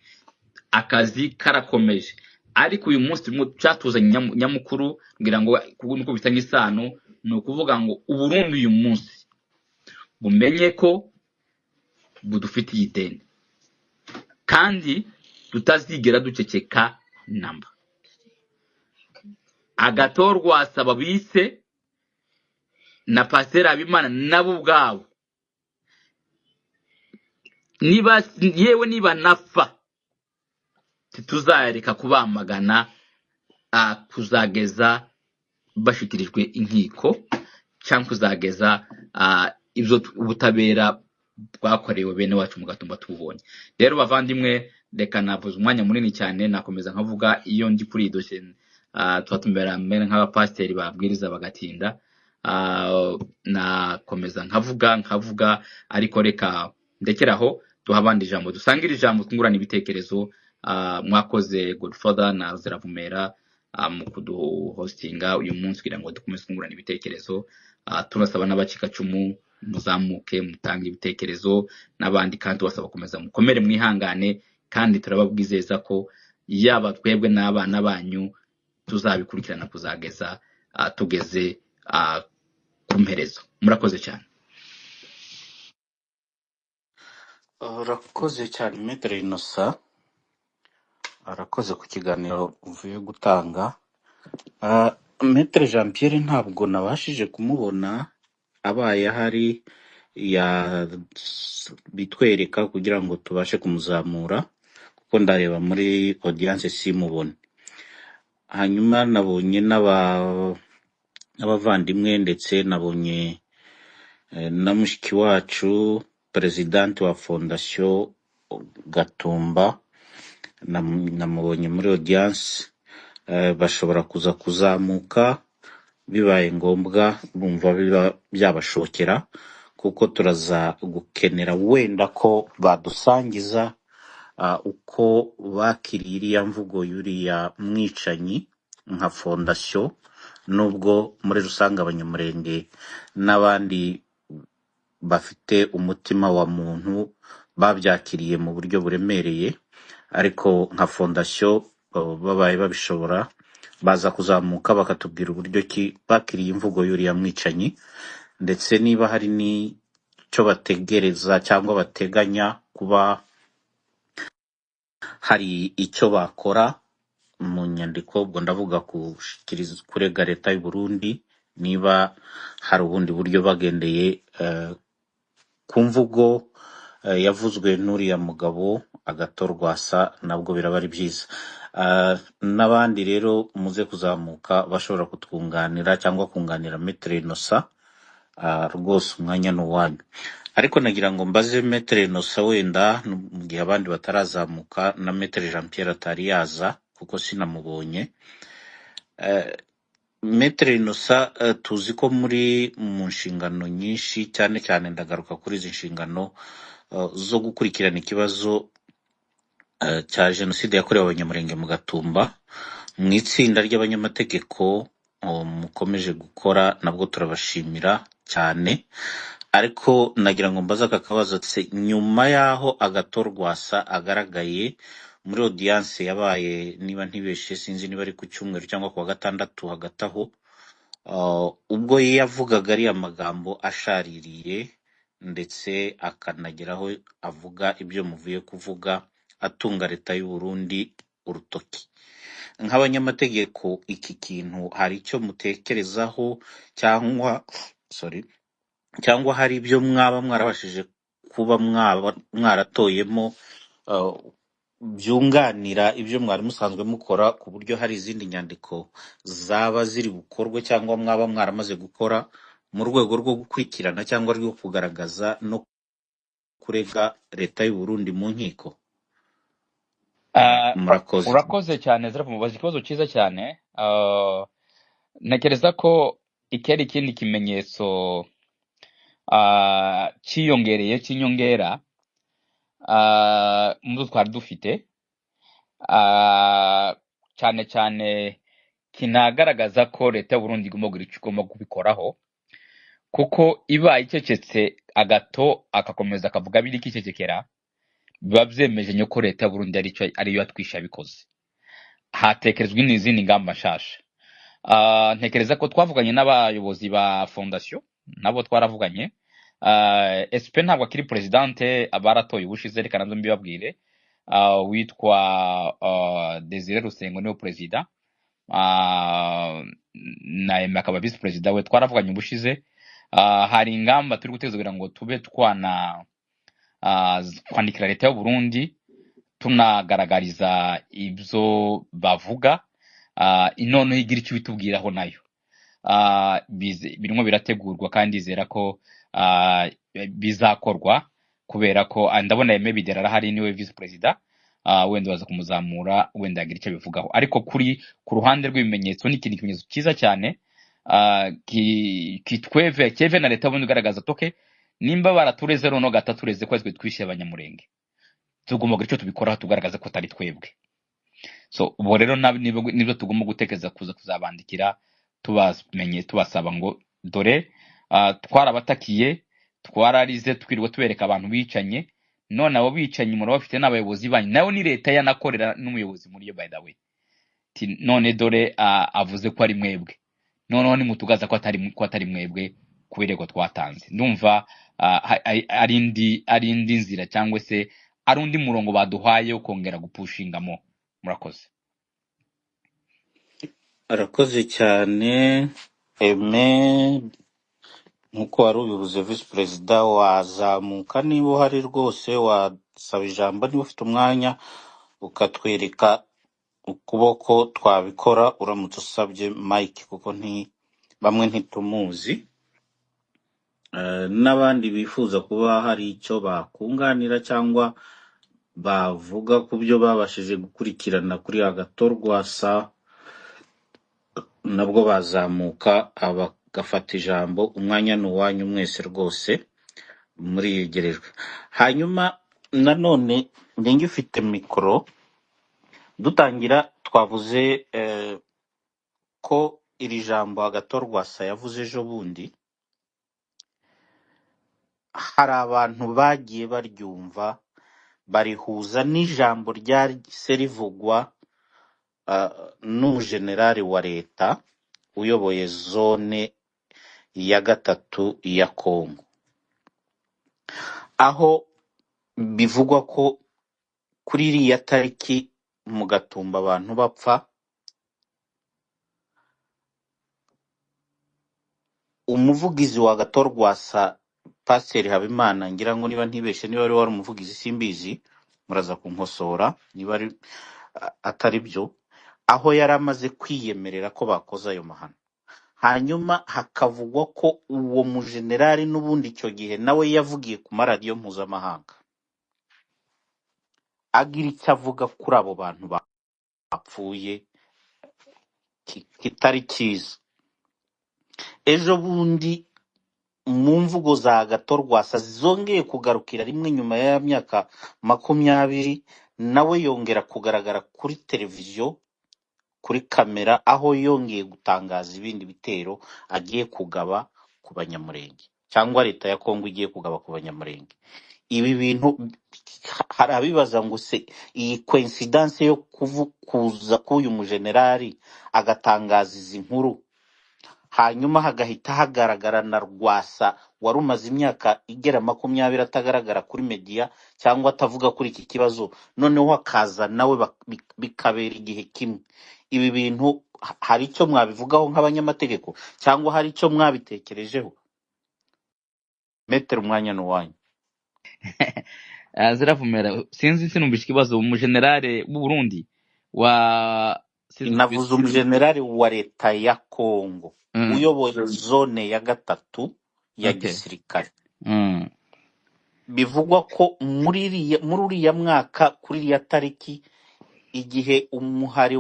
Akazi karakomeje, ariko uyu munsi turimo cyatuzanye nyamukuru ngira ngo nuko bifitanye isano, ni ukuvuga ngo Uburundi uyu munsi bumenye ko budufitiye ideni kandi tutazigera duceceka namba. Agatorwa asaba bise na Pasiteri Habimana nabo ubwabo, niba yewe niba napfa ntituzareka kubamagana kuzageza bashyikirijwe inkiko, cyangwa kuzageza ibyo ubutabera bwakorewe bene wacu mu Gatumba tububonye. Rero bavandimwe, reka navuze umwanya munini cyane, nakomeza nkavuga iyo ndi kuri iyi dosiye, tuba tumera mbere nk'abapasiteri babwiriza bagatinda. Nakomeza nkavuga, ariko reka ndekeraho, duha abandi ijambo, dusangire ijambo, twungurane ibitekerezo. Mwakoze Godfather na Ziravumera mu kuduhostinga uyu munsi kugira ngo dukomeze twungurana ibitekerezo. Turasaba n'abacikacumu muzamuke mutange ibitekerezo n'abandi, kandi tubasaba gukomeza mukomere mwihangane, kandi turababwizeza ko yaba twebwe n'abana banyu tuzabikurikirana kuzageza tugeze ku mperezo. Murakoze cyane. Urakoze cyane Maître Innocent, arakoze ku kiganiro uvuye gutanga. Maître Jean Pierre ntabwo nabashije kumubona, abaye ahari bitwereka kugira ngo tubashe kumuzamura, kuko ndareba muri audience simubone. Hanyuma nabonye n'abavandimwe, ndetse nabonye na mushiki wacu perezidante wa fondasiyo Gatumba, namubonye muri audience. Bashobora kuza kuzamuka bibaye ngombwa, bumva biba byabashokera, kuko turaza gukenera wenda ko badusangiza uko bakiriye iriya mvugo y'uriya mwicanyi nka fondasiyo, nubwo muri rusange Abanyamurenge n'abandi bafite umutima wa muntu babyakiriye mu buryo buremereye, ariko nka fondasiyo babaye babishobora baza kuzamuka bakatubwira uburyo ki bakiriye imvugo y'uriya mwicanyi, ndetse niba hari n'icyo bategereza cyangwa bateganya kuba hari icyo bakora mu nyandiko, ubwo ndavuga gushikiriza kurega leta y'u Burundi, niba hari ubundi buryo bagendeye ku mvugo yavuzwe n'uriya mugabo Agathon Rwasa, nabwo biraba ari byiza. N'abandi rero muze kuzamuka bashobora kutwunganira cyangwa kunganira Maître Innocent. Rwose umwanya ni uwanyu, ariko nagira ngo mbaze Maître Innocent wenda mu gihe abandi batarazamuka na Maître Jean Pierre atari yaza kuko sinamubonye. Maître Innocent, tuzi ko muri mu nshingano nyinshi, cyane cyane ndagaruka kuri izi nshingano zo gukurikirana ikibazo cya jenoside yakorewe Abanyamulenge mu Gatumba, mu itsinda ry'abanyamategeko mukomeje gukora, nabwo turabashimira cyane. Ariko nagira ngo mbaze aka kabazo: se nyuma y'aho Agathon Rwasa agaragaye muri audience yabaye, niba ntibeshe, sinzi niba ari ku cyumweru cyangwa ku wa gatandatu, hagati aho, ubwo yavugaga ariya magambo ashaririye ndetse akanageraho avuga ibyo muvuye kuvuga, atunga leta y'u Burundi urutoki, nk'abanyamategeko iki kintu hari icyo mutekerezaho cyangwa, sorry, cyangwa hari ibyo mwaba mwarabashije kuba mwaba mwaratoyemo byunganira ibyo mwari musanzwe mukora, ku buryo hari izindi nyandiko zaba ziri bukorwe cyangwa mwaba mwaramaze gukora mu rwego rwo gukurikirana cyangwa rwo kugaragaza no kurega leta y'u Burundi mu nkiko? Murakoze. Urakoze cyane Zerafa, mubaza ikibazo cyiza cyane. Ntekereza ko iki ari ikindi kimenyetso cyiyongereye cy'inyongera mu zo twari dufite, cyane cyane kinagaragaza ko leta y'u Burundi igomba kugira icyo igomba kubikoraho, kuko ibaye icecetse agato agakomeza akavuga biri kicecekera, biba byemeje ko leta y'u Burundi ariyo yatwishe yabikoze. Hatekerezwa n'izindi ngamba nshasha. Ntekereza ko twavuganye n'abayobozi ba fondation, nabo twaravuganye. SP ntabwo akiri présidente, baratoye ubushize, reka nabyo mbibabwire. Witwa Desire Rusengo niwe perezida, na Aime akaba vice perezida we. Twaravuganye ubushize. Hari ingamba turi gutekereza kugira ngo tube twana kwandikira leta y'u Burundi tunagaragariza ibyo bavuga, noneho igira icyo ibitubwiraho nayo. Birimo birategurwa kandi ndizera ko bizakorwa, kubera ko ndabona Aime Bidera arahari, niwe vice perezida, wenda baza kumuzamura, wenda yagira icyo abivugaho. Ariko kuri ku ruhande rw'ibimenyetso ni ikintu, kimenyetso cyiza cyane kitweve cyeve na leta ubundi igaragaza toke nimba baratureze noneho gatatureze ko twe twishyuye Abanyamurenge, tugomba kugira icyo tubikoraho tugaragaza ko atari twebwe. So ubwo rero nibyo tugomba gutekereza kuza kuzabandikira, tubamenye, tubasaba ngo dore twarabatakiye, twararize, twirirwa tubereka abantu bicanye, none abo bicanyi murabafite n'abayobozi banyu, nawe ni leta yanakorera n'umuyobozi muri yo, by the way. Ati, none dore avuze ko ari mwebwe, noneho nimutugaza ko atari mwebwe ku birego twatanze. Ndumva ari indi nzira cyangwa se ari undi murongo baduhaye wo kongera gupushingamo. Murakoze. Arakoze cyane Aime. Nk'uko wari ubivuze, visi perezida, wazamuka niba uhari rwose, wasaba ijambo niba ufite umwanya, ukatwereka ukuboko twabikora uramutse usabye mike, kuko bamwe ntitumuzi. N'abandi bifuza kuba hari icyo bakunganira cyangwa bavuga ku byo babashije gukurikirana kuri Agathon Rwasa, nabwo bazamuka bagafata ijambo. Umwanya ni uwanyu mwese rwose, muriyegerejwe. Hanyuma nanone njye ngifite mikoro, dutangira twavuze ko iri jambo Agathon Rwasa yavuze ejo bundi, hari abantu bagiye baryumva barihuza n'ijambo ryahise rivugwa n'umujenerali wa leta uyoboye zone ya gatatu ya Kongo, aho bivugwa ko kuri iriya tariki mu Gatumba abantu bapfa, umuvugizi wa Agathon Rwasa, Pasiteri Habimana, ngira ngo niba ntibeshe, niba wari umuvugizi simbizi, muraza kunkosora niba ari atari byo, aho yari amaze kwiyemerera ko bakoze ayo mahano. Hanyuma hakavugwa ko uwo mujenerali n'ubundi icyo gihe nawe yavugiye ku maradiyo mpuzamahanga agira icyo avuga kuri abo bantu bapfuye kitari cyiza. Ejo bundi mu mvugo za Agathon Rwasa zongeye kugarukira rimwe nyuma ya myaka 20, nawe yongera kugaragara kuri televiziyo kuri kamera, aho yongeye gutangaza ibindi bitero agiye kugaba ku Banyamurenge, cyangwa leta ya Kongo igiye kugaba ku Banyamurenge. Ibi bintu hari abibaza ngo se iyi coincidence yo kuza k'uyu mujenerali agatangaza izi nkuru, hanyuma hagahita hagaragara na Rwasa wari umaze imyaka igera 20 atagaragara kuri media cyangwa atavuga kuri iki kibazo, noneho akaza nawe bikabera igihe kimwe. Ibi bintu hari icyo mwabivugaho nk'abanyamategeko, cyangwa hari icyo mwabitekerejeho? Metero, umwanya ni uwanyu. Ziravumera, sinzi, sinumvishe ikibazo. Umujenerale w'u Burundi wa sinzi. Navuze umujenerali wa leta ya Kongo uyoboye zone ya gatatu ya gisirikare. Bivugwa ko muri uriya mwaka kuri iriya tariki, igihe umuhari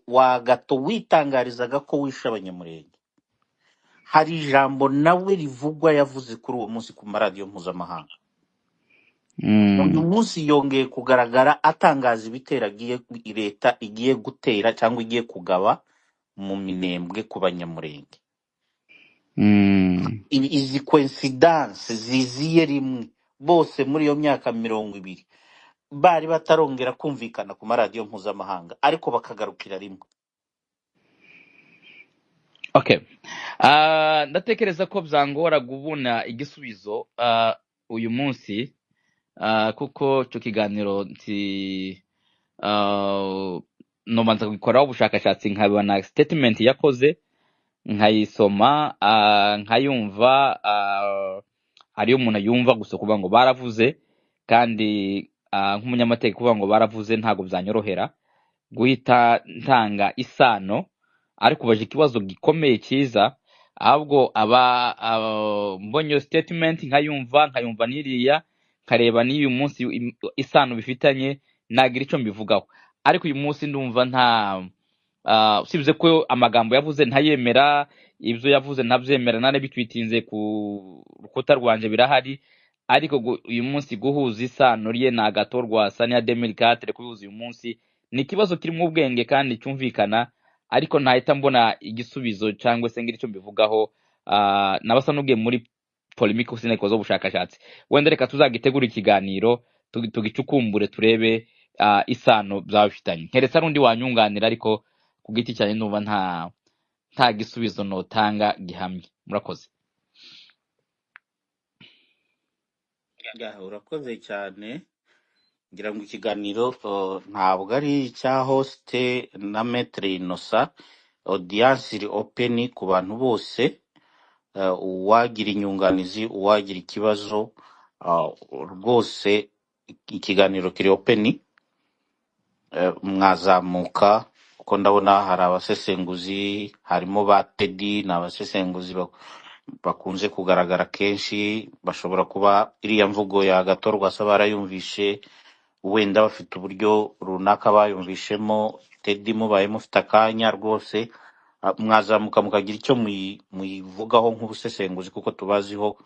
wa Gato witangarizaga ko wishe Abanyamurenge, hari ijambo nawe rivugwa yavuze kuri uwo munsi ku maradiyo mpuzamahanga. Uyu munsi yongeye kugaragara atangaza ibitero agiye, leta igiye gutera cyangwa igiye kugaba mu Minembwe ku Banyamurenge. Izi coincidence ziziye rimwe, bose muri iyo myaka 20 bari batarongera kumvikana ku maradiyo mpuzamahanga, ariko bakagarukira rimwe. Okay. Ndatekereza ko byangora kubona igisubizo uyu munsi, kuko icyo kiganiro nti nobanza gukora ubushakashatsi nkabona statement yakoze, nkayisoma, nkayumva. Hariyo umuntu yumva gusa kuvuga ngo baravuze, kandi nk'umunyamategeko kuvuga ngo baravuze ntabwo byanyorohera guhita ntanga isano, ariko ubaje ikibazo gikomeye cyiza. Ahubwo aba mbonye iyo statement nkayumva n'iriya, nkareba n'uyu munsi isano bifitanye, nagira icyo mbivugaho. Ariko uyu munsi ndumva nta usibye ko amagambo yavuze ntayemera, ibyo yavuze ntabyemera, narabitwitinze ku rukuta rwanje birahari. Ariko uyu munsi guhuza isano rye na Agathon Rwasa n'iya 2004, kubihuza uyu munsi ni ikibazo kirimo ubwenge kandi cyumvikana, ariko ntahita mbona igisubizo cyangwa se ngira icyo mbivugaho. Nabasa n'ugiye muri polémique, sinayikozeho ubushakashatsi. Wenda reka tuzagitegure ikiganiro tugicukumbure turebe isano byaba bifitanye, nkeretse ari undi wanyunganira, ariko ku giti cyanjye ndumva nta gisubizo notanga gihamye. Murakoze. Ya, urakoze cyane. Ngira ngo ikiganiro ntabwo ari icya host na Maître Innocent, audience iri open ku bantu bose. Uwagira inyunganizi, uwagira ikibazo, rwose ikiganiro kiri open. Mwazamuka kuko ndabona hari abasesenguzi, harimo ba Teddy, ni abasesenguzi bakunze kugaragara kenshi, bashobora kuba iriya mvugo ya Agathon Rwasa barayumvishe, wenda bafite uburyo runaka bayumvishemo. Teddy, mubaye mufite akanya rwose, mwazamuka mukagira icyo muyivugaho nk'ubusesenguzi, kuko tubaziho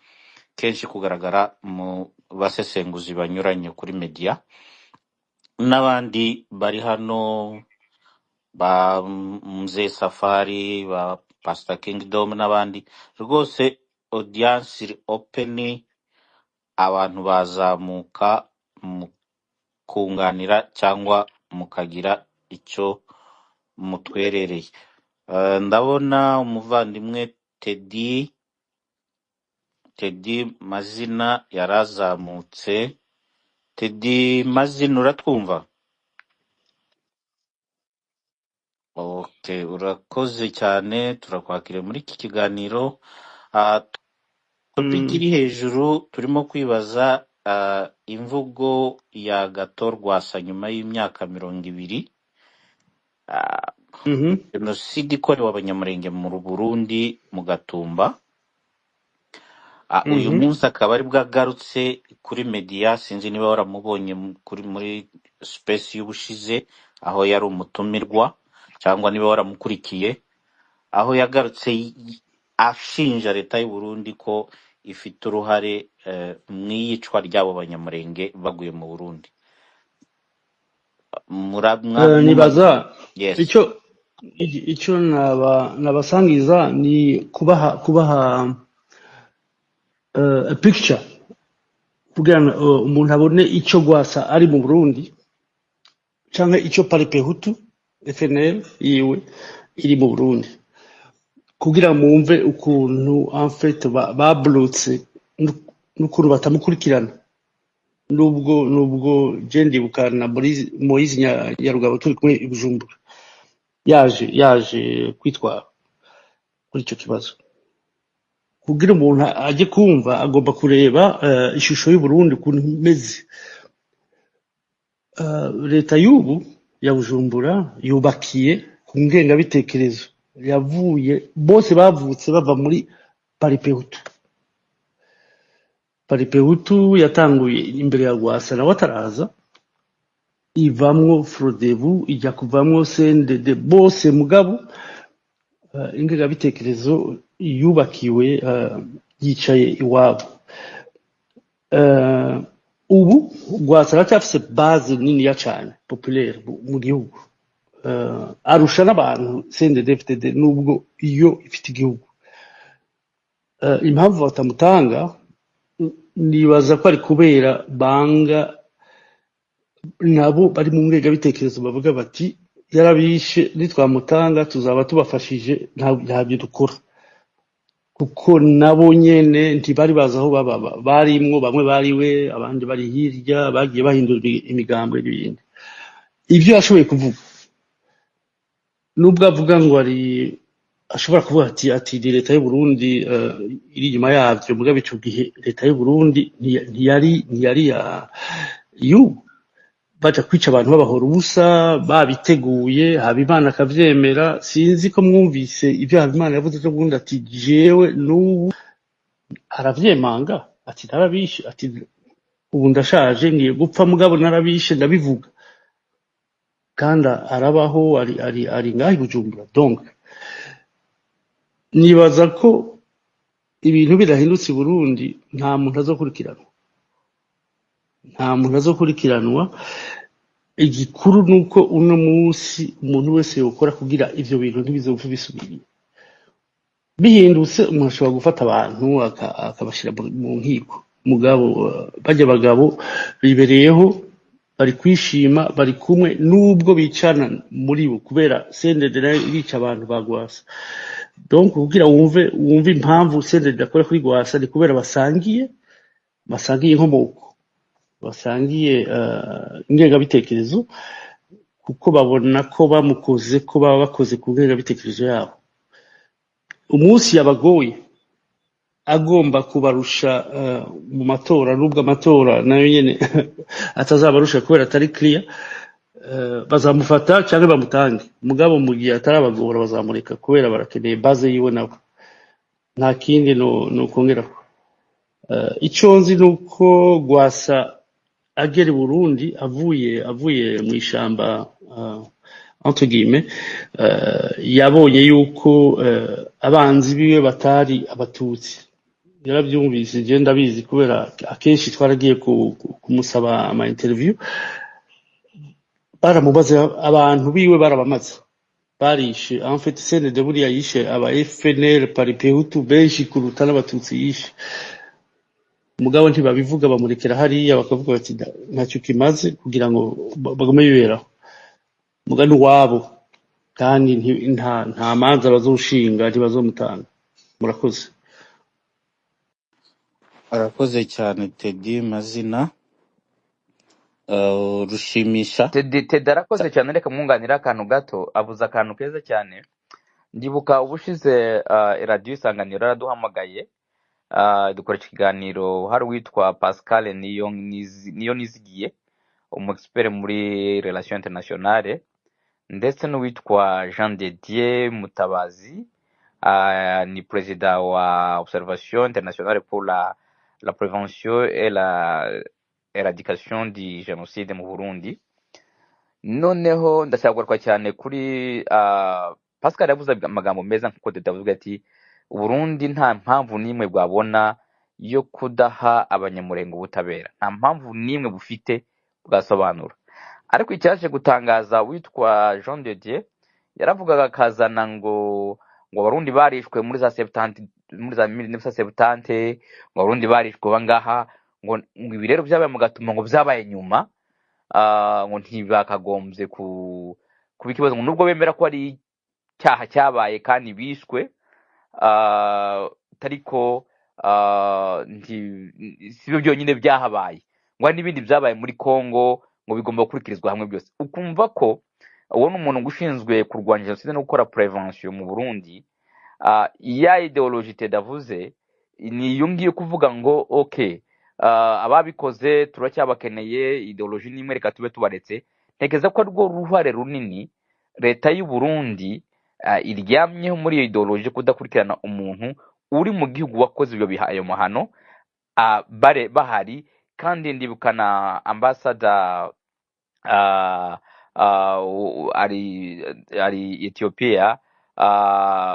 kenshi kugaragara mu basesenguzi banyuranye kuri media. N'abandi bari hano, ba Mzee Safari, ba Pastor Kingdom n'abandi, rwose audience iri open, abantu bazamuka mukunganira cyangwa mukagira icyo mutwerereye. Ndabona umuvandimwe Teddy Mazina yarazamutse. Teddy Mazina, uratwumva? Okay, urakoze cyane, turakwakiriye muri iki kiganiro. Topic iri hejuru turimo kwibaza imvugo ya Agathon Rwasa nyuma y'imyaka 20. Mhm. Jenoside ikorewe Abanyamurenge mu Burundi mu Gatumba. Uyu Mhm. munsi akaba aribwo agarutse kuri media, sinzi niba waramubonye kuri muri space y'ubushize aho yari umutumirwa, cyangwa niba waramukurikiye, aho yagarutse ashinja leta y'u Burundi ko ifite uruhare mu iyicwa ry'abo Banyamurenge baguye mu Burundi. Nibaza Yes. icyo nabasangiza ni kubaha a picture kugira ngo umuntu abone icyo Rwasa ari mu Burundi canke icyo Palipehutu FNL yiwe iri mu Burundi, kugira mwumve ukuntu en fait bablotse n'ukuntu batamukurikirana. Nubwo je ndibuka na Moise Nyarugabo turi kumwe i Bujumbura, yaje kwitwara kuri icyo kibazo. Kugira umuntu ajye kumva, agomba kureba ishusho y'u Burundi ukuntu imeze. Leta y'ubu ya Bujumbura yubakiye ku ngengabitekerezo yavuye, bose bavutse bava muri Palipehutu. Palipehutu yatanguye imbere ya Rwasa nawe ataraza, ivamwo Frodebu, ijya kuvamwo CNDD, bose mugabo ingengabitekerezo yubakiwe yicaye iwabo. Ubu Rwasa aracyafise base niniya cane populaire mu gihugu, arusha n'abantu CNDD-FDD nubwo iyo ifite igihugu. Impamvu batamutanga, nibaza ko ari kubera banga nabo bari mu ngengabitekerezo, bavuga bati yarabishe, nitwamutanga tuzaba tubafashije, ntabyo dukora, kuko nabo nyene ntibari bazi aho baba barimwo, bamwe bariwe, abandi bari hirya, bagiye bahindura imigambwe n'ibindi. Ibyo yashoboye kuvuga, nubwo avuga ngo ari ashobora kuvuga ati ni leta y'u Burundi iri inyuma yavyo, mugabo ico gihe leta y'u Burundi ntiyari ya y'ubu. Baja kwica abantu babahora ubusa babiteguye, Habimana akavyemera. Sinzi ko mwumvise ibyo Habimana yavuze ejo bundi, ati jewe n'ubu aravyemanga, ati narabishe, ati ubu ndashaje ngiye gupfa, mugabo narabishe ndabivuga, kandi arabaho, ari ngaho i Bujumbura. Donc nibaza ko ibintu bidahindutse i Burundi, nta muntu azokurikiranwa, nta muntu azokurikiranwa. Igikuru ni uko uno munsi umuntu wese yokora kugira ivyo bintu ntibizopfe bisubiriye. Bihindutse, umuntu ashobora gufata abantu akabashira mu nkiko, mugabo barya bagabo bibereyeho, bari kwishima, bari kumwe, nubwo bicana muri bo, kubera CNDD nayo irica abantu ba Rwasa. Donc kugira wumve impamvu CNDD akora kuri Rwasa, ni kubera basangiye inkomoko, basangiye ingengabitekerezo, kuko babona ko bamukoze ko baba bakoze ku ngengabitekerezo yabo. Umunsi yabagoye agomba kubarusha mu matora, nubwo amatora nayo nyene atazabarusha kubera atari clear, bazamufata cyangwa bamutange. Mugabo mu gihe atarabagora bazamureka, kubera barakeneye base yiwe nabo. Nta kindi no kongerako. Ico nzi ni uko Rwasa agera i Burundi avuye mu ishamba, entre guillemets, yabonye yuko abanzi biwe batari abatutsi. Yarabyumvise, je ndabizi kubera akenshi twaragiye kumusaba ama interview, baramubaza, abantu biwe barabamaze, barishe. En fait CNDD buriya yishe aba FNL Palipehutu benshi kuruta n'abatutsi yishe, mugabo ntibabivuga, bamurekera hariya, bakavuga bati ntacyo kimaze, kugira ngo bagume biberaho mugani wabo, kandi nta manza bazoshinga, ntibazomutanga. Murakoze. Arakoze cyane Teddy Mazina. Rushimisha. Teddy arakoze cyane. Reka mwunganire akantu gato, avuze akantu keza cyane. Ndibuka ubushize radiyo Isanganiro yaraduhamagaye, dukora ikiganiro, hari uwitwa Pascal niyo nizigiye, umu expert muri relation internationale. ndetse n'uwitwa Jean de Dieu Mutabazi, ni perezida wa Observation Internationale pour la prévention et la éradication du génocide mu Burundi. Noneho ndashaka kugaruka cyane kuri Pascal yavuze amagambo meza nkuko Dede avuga ati Uburundi nta mpamvu n'imwe bwabona yo kudaha abanyamurenge ubutabera, nta mpamvu n'imwe bufite bwasobanura. Ariko icyaje gutangaza witwa Jean de Dieu yaravugaga akazana ngo abarundi barishwe muri za septante, muri za 1970, ngo abarundi barishwe bangaha, ngo ibi rero byabaye mu Gatumba, ngo byabaye nyuma, ngo ntibakagombye kuba ikibazo, ngo nubwo bemera ko ari icyaha cyabaye kandi bishwe, ariko si byo byonyine byahabaye, ngo hari n'ibindi byabaye muri Congo, ngo bigomba gukurikirizwa hamwe byose. Ukumva ko uwo ni umuntu ushinzwe kurwanya jenoside no gukora prevention mu Burundi. Ya ideologie tedavuze ni iyo ngiyo kuvuga ngo okay, ababikoze turacyabakeneye, ideologie nimwe, reka tube tubaretse. Ntekereza ko arirwo ruhare runini leta y'u Burundi iryamyeho muri iyo ideologie, kudakurikirana umuntu uri mu gihugu wakoze ibyo biha ayo mahano, bare bahari. Kandi ndibuka na ambasada ari Ethiopia,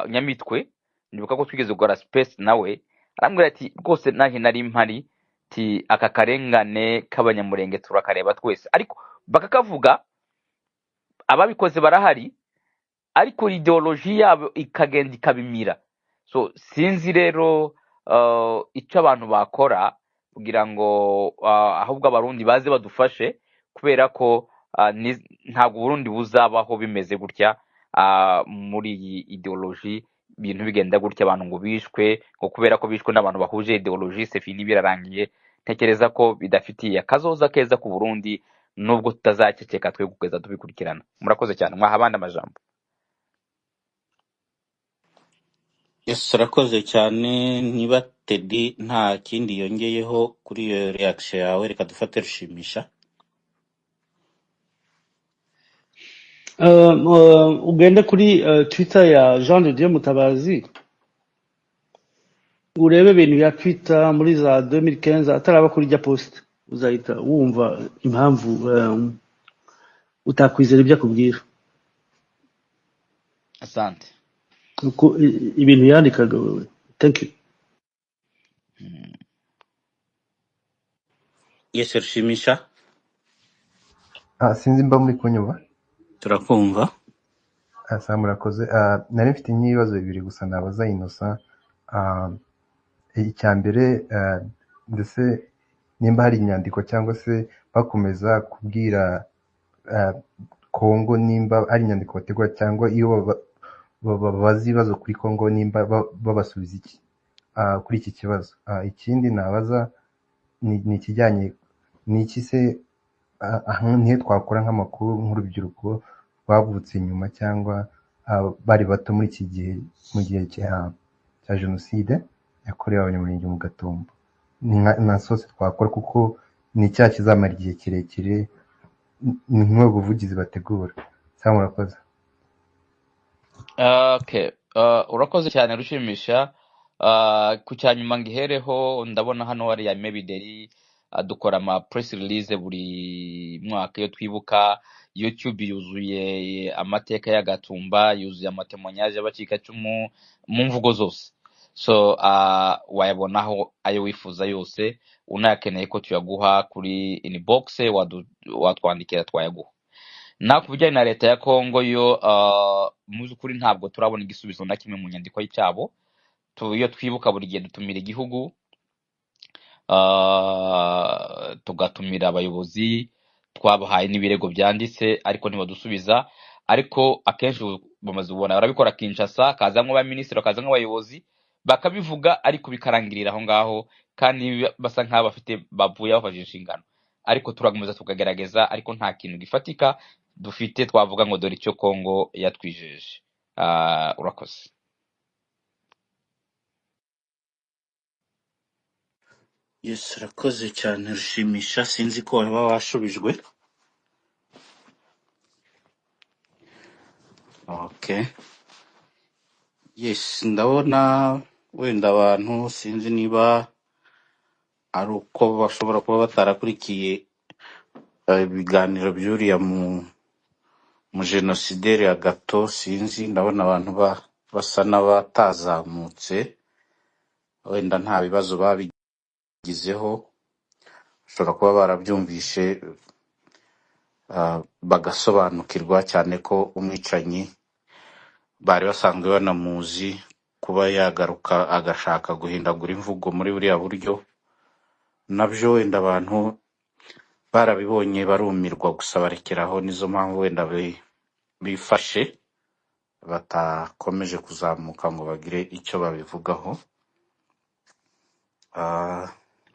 Nyamitwe, ndibuka ko twigeze gukora space nawe arambwira ati rwose nanjye nari mpari, ti aka karengane k'abanyamurenge turakareba twese, ariko bakakavuga ababikoze barahari, ariko ideoloji yabo ikagenda ikabimira. So sinzi rero icyo abantu bakora kugira ngo ahubwo abarundi baze badufashe, kubera ko ntabwo Uburundi buzabaho bimeze gutya, muri iyi ideoloji ibintu bigenda gutya, abantu ngo bishwe ngo kubera ko bishwe n'abantu bahuje ideoloji, c'est fini, birarangiye. Ntekereza ko bidafitiye akazoza keza ku Burundi, nubwo tutazaceceka twe kugeza tubikurikirana. Murakoze cyane, mwaha abandi amajambo. Yes, urakoze cyane. Niba Teddy nta kindi yongeyeho kuri iyo reaction yawe, reka dufate Rushimisha. Ugende kuri Twitter ya Jean de Dieu Mutabazi urebe ibintu ya Twitter muri za 2015 ataraba kuri rya post, uzahita wumva impamvu utakwizera ibyo akubwira. Asante. Uko ibintu yandikaga wewe. Thank you. Yes, Rushimisha, Sinzi mba muri kunyumva. Turakumva. Sawa, murakoze. Nari mfite nk'ibibazo bibiri gusa nabaza Innocent. Icya mbere, ndetse nimba hari inyandiko cyangwa se bakomeza kubwira Kongo, nimba ari inyandiko bategura cyangwa iyo babaza ibibazo kuri Kongo, nimba babasubiza iki kuri iki kibazo. Ikindi nabaza ni ikijyanye ni iki se, aha nihe twakora nk'amakuru nk'urubyiruko rwavutse nyuma cyangwa bari bato muri iki gihe, mu gihe cya jenoside yakorewe abanyamurenge mu Gatumba, ni nka sose twakora, kuko ni icyaha kizamara igihe kirekire, ni nk'ubwo buvugizi bategura. Sawa, murakoze. Okay. Urakoze cyane Rushimisha. Ku cyanyuma ngihereho, ndabona hano hari ya Mebideri, dukora ama press release buri mwaka iyo twibuka. YouTube yuzuye amateka y'Agatumba, yuzuye amatemonyage y'abacikacumu mu mvugo zose. So wayabonaho ayo wifuza yose, unayakeneye ko tuyaguha kuri inbox, watwandikira twayaguha. Na ku bijyanye na leta ya Kongo yo, mu by'ukuri ntabwo turabona igisubizo na kimwe mu nyandiko y'icyabo. Iyo twibuka buri gihe dutumira igihugu, tugatumira abayobozi, twabahaye n'ibirego byanditse ariko ntibadusubiza. Ariko akenshi bamaze ubona barabikora Kinshasa, kazamwo abaminisitiri, bakazamwo abayobozi bakabivuga, ariko bikarangirira aho ngaho, kandi basa nk'aho bafite bavuye bafashe inshingano. Ariko turakomeza tukagerageza, ariko nta kintu gifatika dufite twavuga ngo dore icyo Kongo yatwijeje. Urakoze. Yes, urakoze cyane Rushimisha, sinzi ko waba washubijwe. Okay. Yes, ndabona wenda abantu sinzi niba ari uko bashobora kuba batarakurikiye ibiganiro by'uriya mu jenosideri ya gato, sinzi, ndabona abantu basa n'abatazamutse, wenda nta bibazo babigizeho, bashobora kuba barabyumvishe bagasobanukirwa cyane ko umwicanyi bari basanzwe banamuzi, kuba yagaruka agashaka guhindagura imvugo muri buriya buryo, nabyo wenda abantu barabibonye barumirwa gusa barekeraho, nizo mpamvu wenda bifashe batakomeje kuzamuka ngo bagire icyo babivugaho.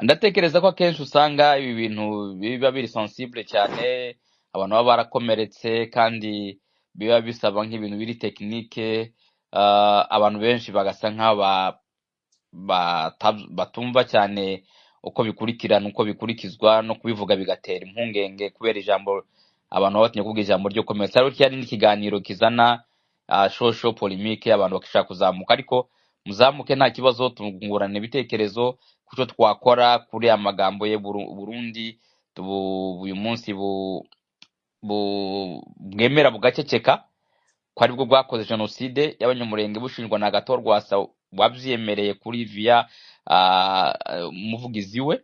Ndatekereza ko akenshi usanga ibi bintu biba biri sensible cyane, abantu baba barakomeretse kandi biba bisaba nk'ibintu biri tekinike, abantu benshi bagasa nk'aba batumva cyane uko bikurikirana, uko bikurikizwa, no kubivuga bigatera impungenge kubera ijambo abantu baba batinya kuvuga ijambo ryo komeretsa. Ariko hari n'ikiganiro kizana shosho polemique, abantu bakishaka kuzamuka, ariko muzamuke nta kibazo, tungurana ibitekerezo ku cyo twakora kuri aya magambo ye. Burundi uyu munsi bwemera bugaceceka ko aribwo bwakoze jenoside y'Abanyamurenge, bushinjwa na Gato Rwasa wabyemereye kuri via umuvugizi we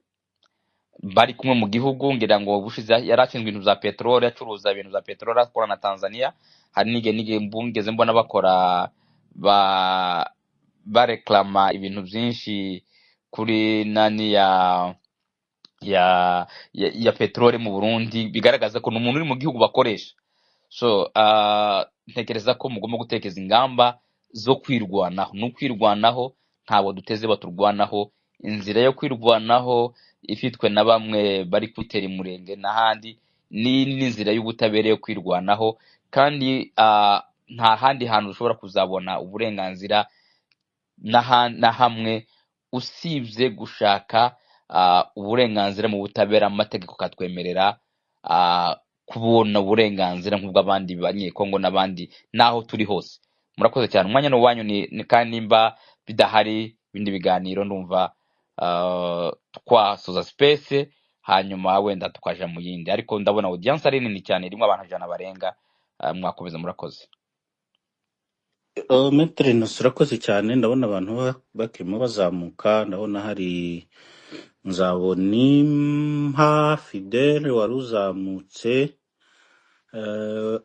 bari kumwe mu gihugu. Ngira ngo bushize yari ashinzwe ibintu bya peteroli, acuruza ibintu bya peteroli akora na Tanzania. Hari n'igihe mbungeze mbona bakora bareklama ibintu byinshi kuri nani ya peteroli mu Burundi, bigaragaza ko ni umuntu uri mu gihugu bakoresha. So ntekereza ko mugomba gutekereza ingamba zo kwirwanaho. Ni ukwirwanaho, ntabwo duteze baturwanaho. Inzira yo kwirwanaho ifitwe na bamwe bari kwitera Imurenge n'ahandi ni n'inzira y'ubutabera yo kwirwanaho, kandi nta handi hantu ushobora kuzabona uburenganzira na hamwe usibye gushaka uburenganzira mu butabera. Amategeko akatwemerera kubona uburenganzira nk'ubw'abandi Banyekongo n'abandi n'aho turi hose. Murakoze cyane, umwanya ni uwanyu. Ni kandi nimba bidahari ibindi biganiro, ndumva twasoza space hanyuma wenda tukaja mu yindi, ariko ndabona audience ari nini cyane, irimo abantu 100 barenga. Mwakomeza, murakoze. Maître Innocent, urakoze cyane. Ndabona abantu bakirimo bazamuka, ndabona hari Nzabonimpa Fidele wari uzamutse,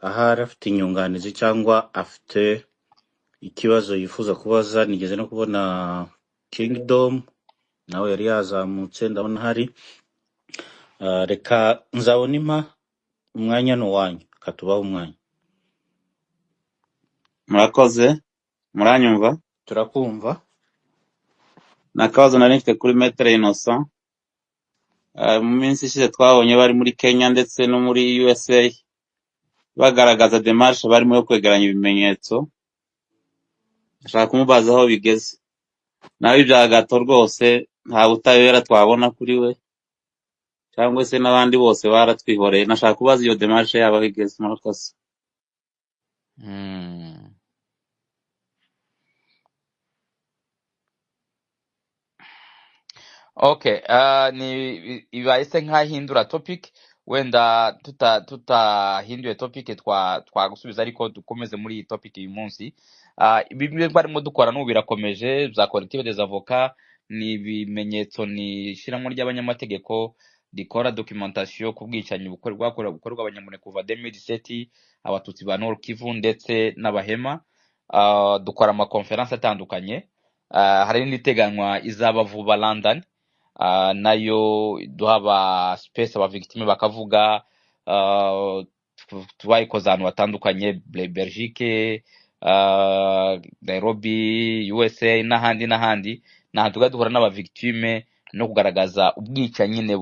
ahari afite inyunganizi cyangwa afite ikibazo yifuza kubaza. Nigeze no kubona Kingdom nawe yari yazamutse, ndabona hari reka Nzabonimpa, umwanya ni uwanyu, katubaho umwanya. Murakoze, muranyumva? Turakumva. Ni akabazo nari mfite kuri Maître Innocent. Mu minsi ishize twabonye bari muri Kenya ndetse no muri USA bagaragaza démarche barimo yo kwegeranya ibimenyetso. Ndashaka kumubaza aho bigeze. Nawe ibya Gato rwose nta butabera twabona kuri we, cyangwa se n'abandi bose baratwihoreye. Nashaka kubaza iyo démarche yabo aho igeze. Murakoze. Okay, ni ibaye se nk'ahindura topic, wenda tutahinduye topic twagusubiza, ariko dukomeze muri iyi topic uyu munsi. Ibi barimo dukora n'ubu birakomeje bya collectif des avocats, ni ibimenyetso, ni ishyirahamwe ry'abanyamategeko rikora documentation ku bwicanyi bukorwa Abanyamurenge kuva 2017, Abatutsi ba Nord Kivu ndetse n'Abahema. Dukora amakonferanse atandukanye. Hari n'indi iteganywa izaba vuba London, nayo duha aba space aba victime bakavuga. Twayikoze ahantu hatandukanye, Belgique, Nairobi, USA n'ahandi n'ahandi. Ni ahantu tujya duhura n'aba victime no kugaragaza ubwicanyi nyine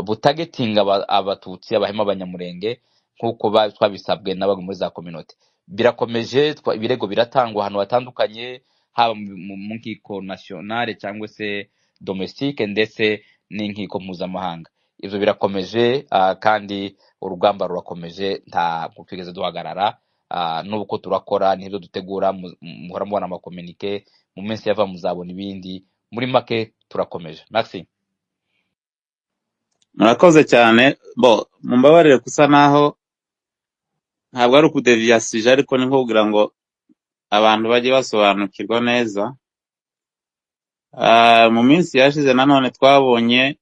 butagetinga Abatutsi, Abahema, Abanyamurenge nk'uko twabisabwe na bamwe muri za communauté. Birakomeje, ibirego biratangwa ahantu hatandukanye, haba mu nkiko nationale cyangwa se domestique ndetse n'inkiko mpuzamahanga. Ibyo birakomeje, kandi urugamba rurakomeje, ntabwo twigeze duhagarara. N'ubu ko turakora n'ibyo dutegura, muhora mubona amacommuniqué, mu minsi yava muzabona ibindi. Muri make turakomeje. Merci. Murakoze cyane. Bo mumbabarire gusa naho ntabwo ari ukudévier sujet, ariko ni nko kugira ngo abantu bajye basobanukirwa neza. Mu minsi yashize nanone twabonye